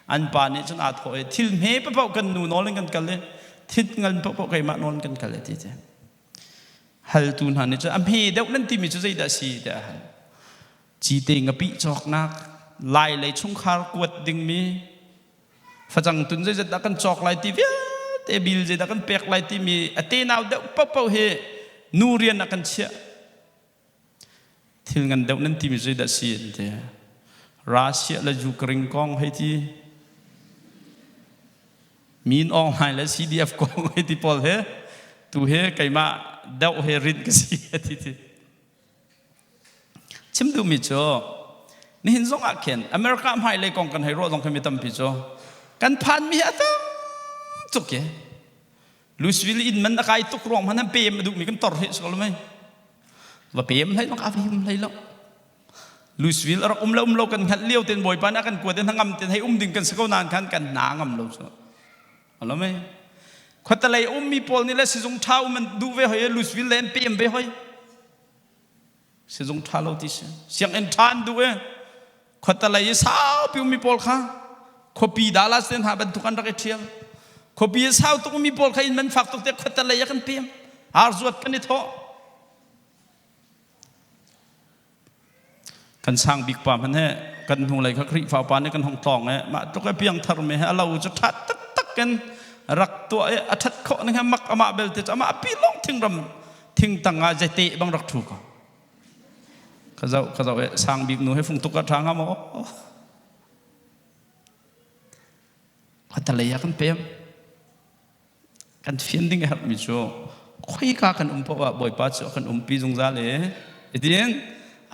Speaker 1: An pa nih cun aa thawh i thil hme paoh kan nu nawl in kan kal i thit ngan paoh keimah nawl in kan kal i ti ti. Haltu hna nih cun a hme deuh nan timi cu zeidah a si tiah a hal. Cite ngapih cawknak, lai lei chungkhar kuat dingmi, facang tun zeizat dah kan cawk lai ti vialte bil zeidah kan pek lai timi a tenau deuh paohpaoh hi nu rian ah kan chiah. Thil ngan deuh nan timi zeidah si an ti. Russia le Ukraine kong hei ti. Min Aung Hlaing le CDF kong hei ti pawl he tu he keimah deuh he rinh ka si ti ti. Chim duhmi cu nihin zong ah khin America hmailei kong kan hei ruah zong khi mi tampi cu kan phanmi hi a tam tuk i Louisville inn man a kai tuk ruang hmanh pem a duhmi kan tor hi si ko lo mei va pem hlei lo ka va him hlei lo Louisville a rak um lo um lo kan hngalh lio ten Bawipa nih a kan kuat in ngam ten hei um ding kan si ko nain khan kan hna ngam lo cu alo mei khuatalei ummi pawl nih le sizung ṭha um an duh ve hoi Louisville le an pem ve hoi sizung ṭha lo ti si sianginn ṭha an duh e khuatalei i saupi ummi pawl kha khuapi Dallas te hna bantuk an rak i ṭhial khuapi i sau tuk ummi pawl kha inn man fak tuk te khuatalei ah kan pem ar zuat kan i thawh Kan sang bik pa hmanh he kan hnulei kha Khrihfa pa nih kan hong tlawng i mah tluk i piangthar mi he a lo cu ṭha taktak in rak tuah i a ṭhat khawh ning he mak amah belte cu amah pi lawng thingram thing tang ah zeite bang rak ṭhu ko. Ka zoh ka zoh i sang bik nu he fung tuk a ṭha hnga maw? Khuatalei ah kan pem. Kan fian ding a herhmi cu khoika kan um paoh ah Bawipa cu a kan umpi zungzal i hitin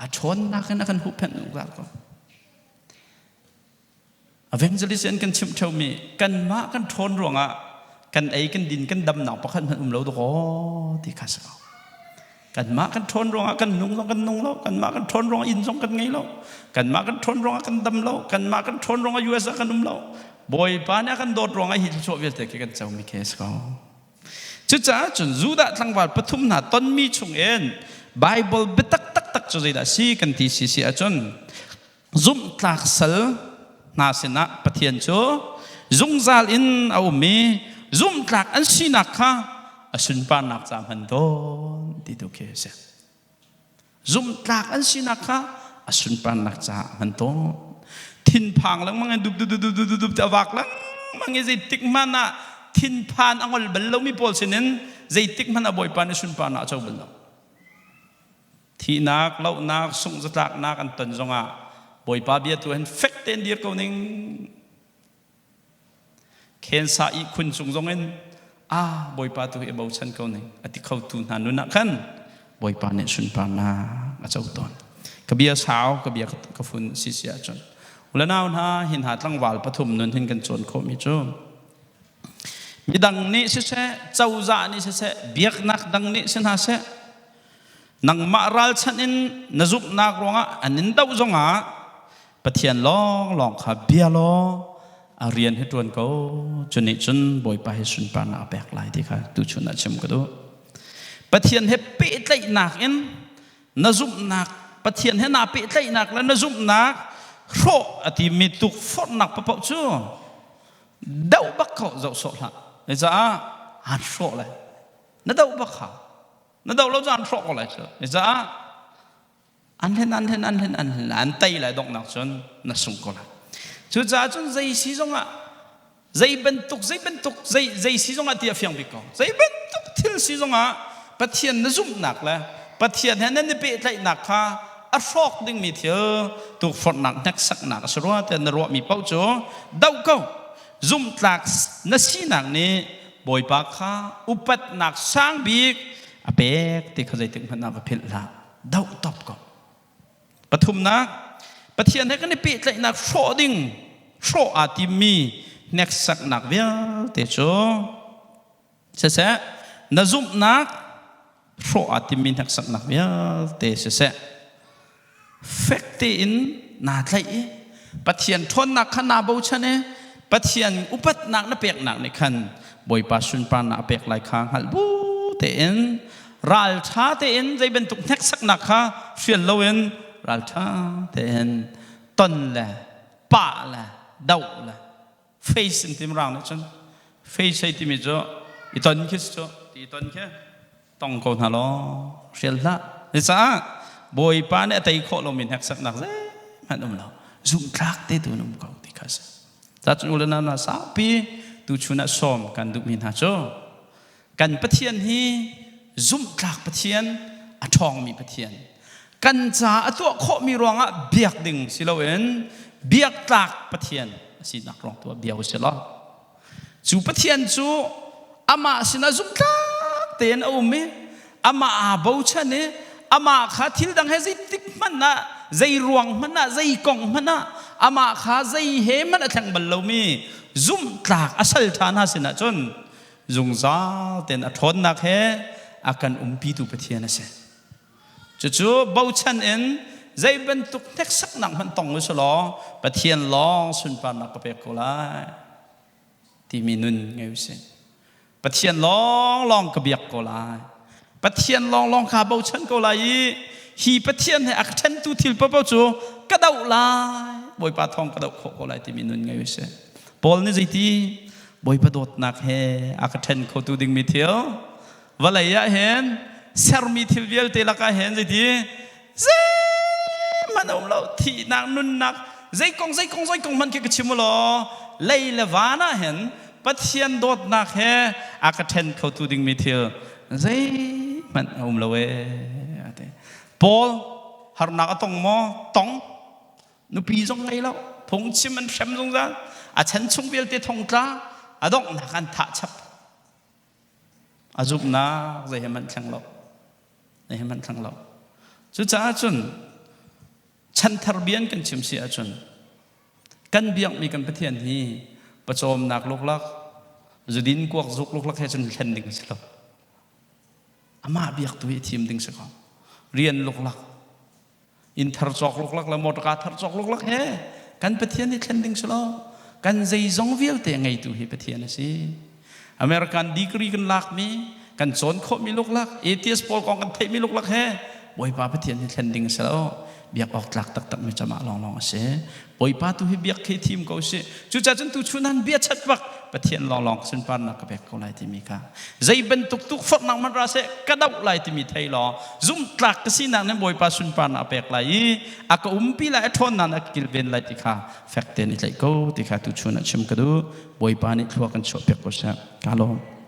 Speaker 1: a ṭhawnnak in a kan huhphenh zungzal ko. Evangelist in kan chimh ṭheumi kanmah kan ṭhawn ruangah kan ei kan din kan damnak pakhat hmanh um lo dawkaw ti kha si ko. Kanmah kan ṭhawn ruangah kan nung zong kan nung lo, kanmah kan ṭhawn ruangah inn zong kan ngei lo, kanmah kan ṭhawn ruangah kan dam lo, kanmah kan ṭhawn ruangah US ah kan um lo. Bawipa nih a kan dawt ruangah hi thluachuah vialte khi kan comi khi a si ko. Cucaah cun Judah tlangval pathum hna tonmi chungin Bible biatak taktak cu zeidah a si kan ti si si ahcun zumhtlak sal hna sinah Pathian cu zungzal in a um i zumhtlak an sinak kha a sunparnak ca hman tawn ti tu khi a si. Zumhtlak an sinak kha a sunparnak ca hman tawn. Thinphang lengmang in dup dup dup dup dup dup a vak lengmang. lengmang i zeitik hmanh ah thinphan a ngol bal lomi pawl sinin zeitik hmanh ah Bawipa nih sunparnak a co bal lo. Thihnak, lohnak, sungh-zatlaknak an ton zongah Bawipa bia tu hin fek tein dir ko ning. Khensa ihkhun cung zongin ah Bawipa tu hi a bochan ko ning a ti khotu hna nun ah khan Bawipa nih sunparnak a co tawn. Ka bia sau, ka bia ka fun si si ahcun. Ulanau hna hin hna tlangval pathum nun hin kan cawn khawhmi cu midang nih siseh, cozah nih siseh, biaknak dang nih si hna seh, nangmah ralchanh in na zumhnak ruangah an in doh zongah Pathian lawnglawng kha bia law a rian hi ṭuan ko. Cu nih cun Bawipa hi sunparnak a pek lai ti kha tuchun ah chim ka duh. Pathian he pehtlaihnak in na zumhnak Pathian he naa pehtlaihnak le na zumhnak hrawh a timi tukforhnak paoh cu doh bak ko zoh sawh hlah. Caah aan hrawh lai. Na doh bak kha. Na doh lo cu aan hrawh ko lai cu. Caah an hlen an hlen an hlen an hlen an tei lai donghnak cun na sung ko lai cucaah cun zei si zongah zei bantuk zei bantuk zei zei si zongah ti a fiang bik ko zei bantuk thil si zongah Pathian na zumhnak le Pathian he nan i pehtlaihnak kha a hrawk dingmi thil tukforhnak hneksaknak a si rua tiah na ruahmi paoh cu doh ko zumhtlak na sinak nih Bawipa kha upatnak sang bik a pek ti kha zeitik hmanh ah va philh hlah doh top ko. Pathumnak, Pathian he kan i pehtlaihnak hrawh ding, hrawh aa timmi hneksaknak vialte cu siseh, na zumhnak hrawh aa timmi hneksaknak vialte siseh, fek tein naa tlaih i Pathian ṭhawnnak kha naa bochan i Pathian upatnak na peknak nih khan Bawipa sunparnak a pek lai kha hngalh bu tein ralṭha tein zei bantuk hneksaknak kha hrial loin ralṭha tein ton le pah le doh le face in tim rang nih cun face hei timi cu i ton khi cu ti i ton khi tong ko hna law hrial hlah. Caah Bawipa nih a tei khawh lomi hneksaknak zeihmanh um lo. Zumhtlak te tu in um ko ti kha a si. Cun u le nau hna saupi tuchun ah sawm kan duhmi hna cu kan Pathian hi zumhtlak Pathian, a ṭhawngmi Pathian. Kan ca a tuah khawhmi ruangah biak ding si loin biaktlak Pathian a sinak ruang tu ah bia u sih law Cu Pathian cu amah sinah zumhtlak tein a um i amah aa bochan i amah kha thil dang he zeitik hmanh ah zei ruang hmanh ah zei kong hmanh ah amah kha zei he hmanh a thleng bal lomi zumhtlak a sal ṭha hna sinah cun zungzal tein a ṭhawnnak he a kan umpitu Pathian a si. Cucu bochan in zei bantuk hneksaknak hmanh tong u law Pathian lawng sunparnak ka pek ko lai timi nun ngei u sih. Pathian lawnglawng ka biak ko lai. Pathian lawnglawng kaa bochan ko lai i hi Pathian he a ka ṭhentu thil paohpaoh cu ka doh lai. Bawipa thawng ka doh khawh ko lai timi nun ngei u sih. Paul nih zeiti Bawipa dawtnak he a ka ṭhen khotu dingmi thil vawlei ah hin sermi thil vialte lakah hin zeiti zeihmanh a um lo thihnak nunnak zei kong zei kong zei kong hmanh khi ka chim u law lei le van ah hin Pathian dawtnak he a ka ṭhen khotu dingmi thil zeihmanh a um lo ee a ti. Paul harnak a tong maw? Tong. Nupi zong ngei lo. Phungchim an hrem zungzal. A chan chung vialte thongtla a donghnak an thah chap. A zumhnak zei he hmanh thleng lo. Zei he hmanh thleng lo. Cucaah cun chanthar bian kan chim si ahcun kan biakmi kan Pathian hi pawcawmnak luklak zudin kuak zuk luklak he cun thlen ding a si lo. Amah biak tu hi thim ding si ko. Rian luklak inn thar cawk luklak le motorka thar cawk luklak he kan Pathian hi thlen ding si lo kan zeizong vialte ngeitu hi Pathian a si American degree kan lakmi kan cawn khawhmi luklak atheist pawl kong kan theihmi luklak he Bawipa Pathian hi thlen ding a si lo biak awk tlak taktak mi camah lawnglawng a si Bawipa tu hi biak khi thim ko si cucaah cun tu chun han bia chat bak. Pathian lawnglawng sunparnak ka pek ko lai timi kha zei bantuk tukforhnak hmanh ra seh ka doh lai timi thei law zumhtlak ka sinak nih Bawipa sunparnak a pek lai i a ka umpi lai, a ṭhawnnak nih a ka kilven lai ti kha fek tein i tlaih ko ti kha tuchun ah chim ka duh. Bawipa nih thlua kan chuahpiak ko seh. Ka lawm.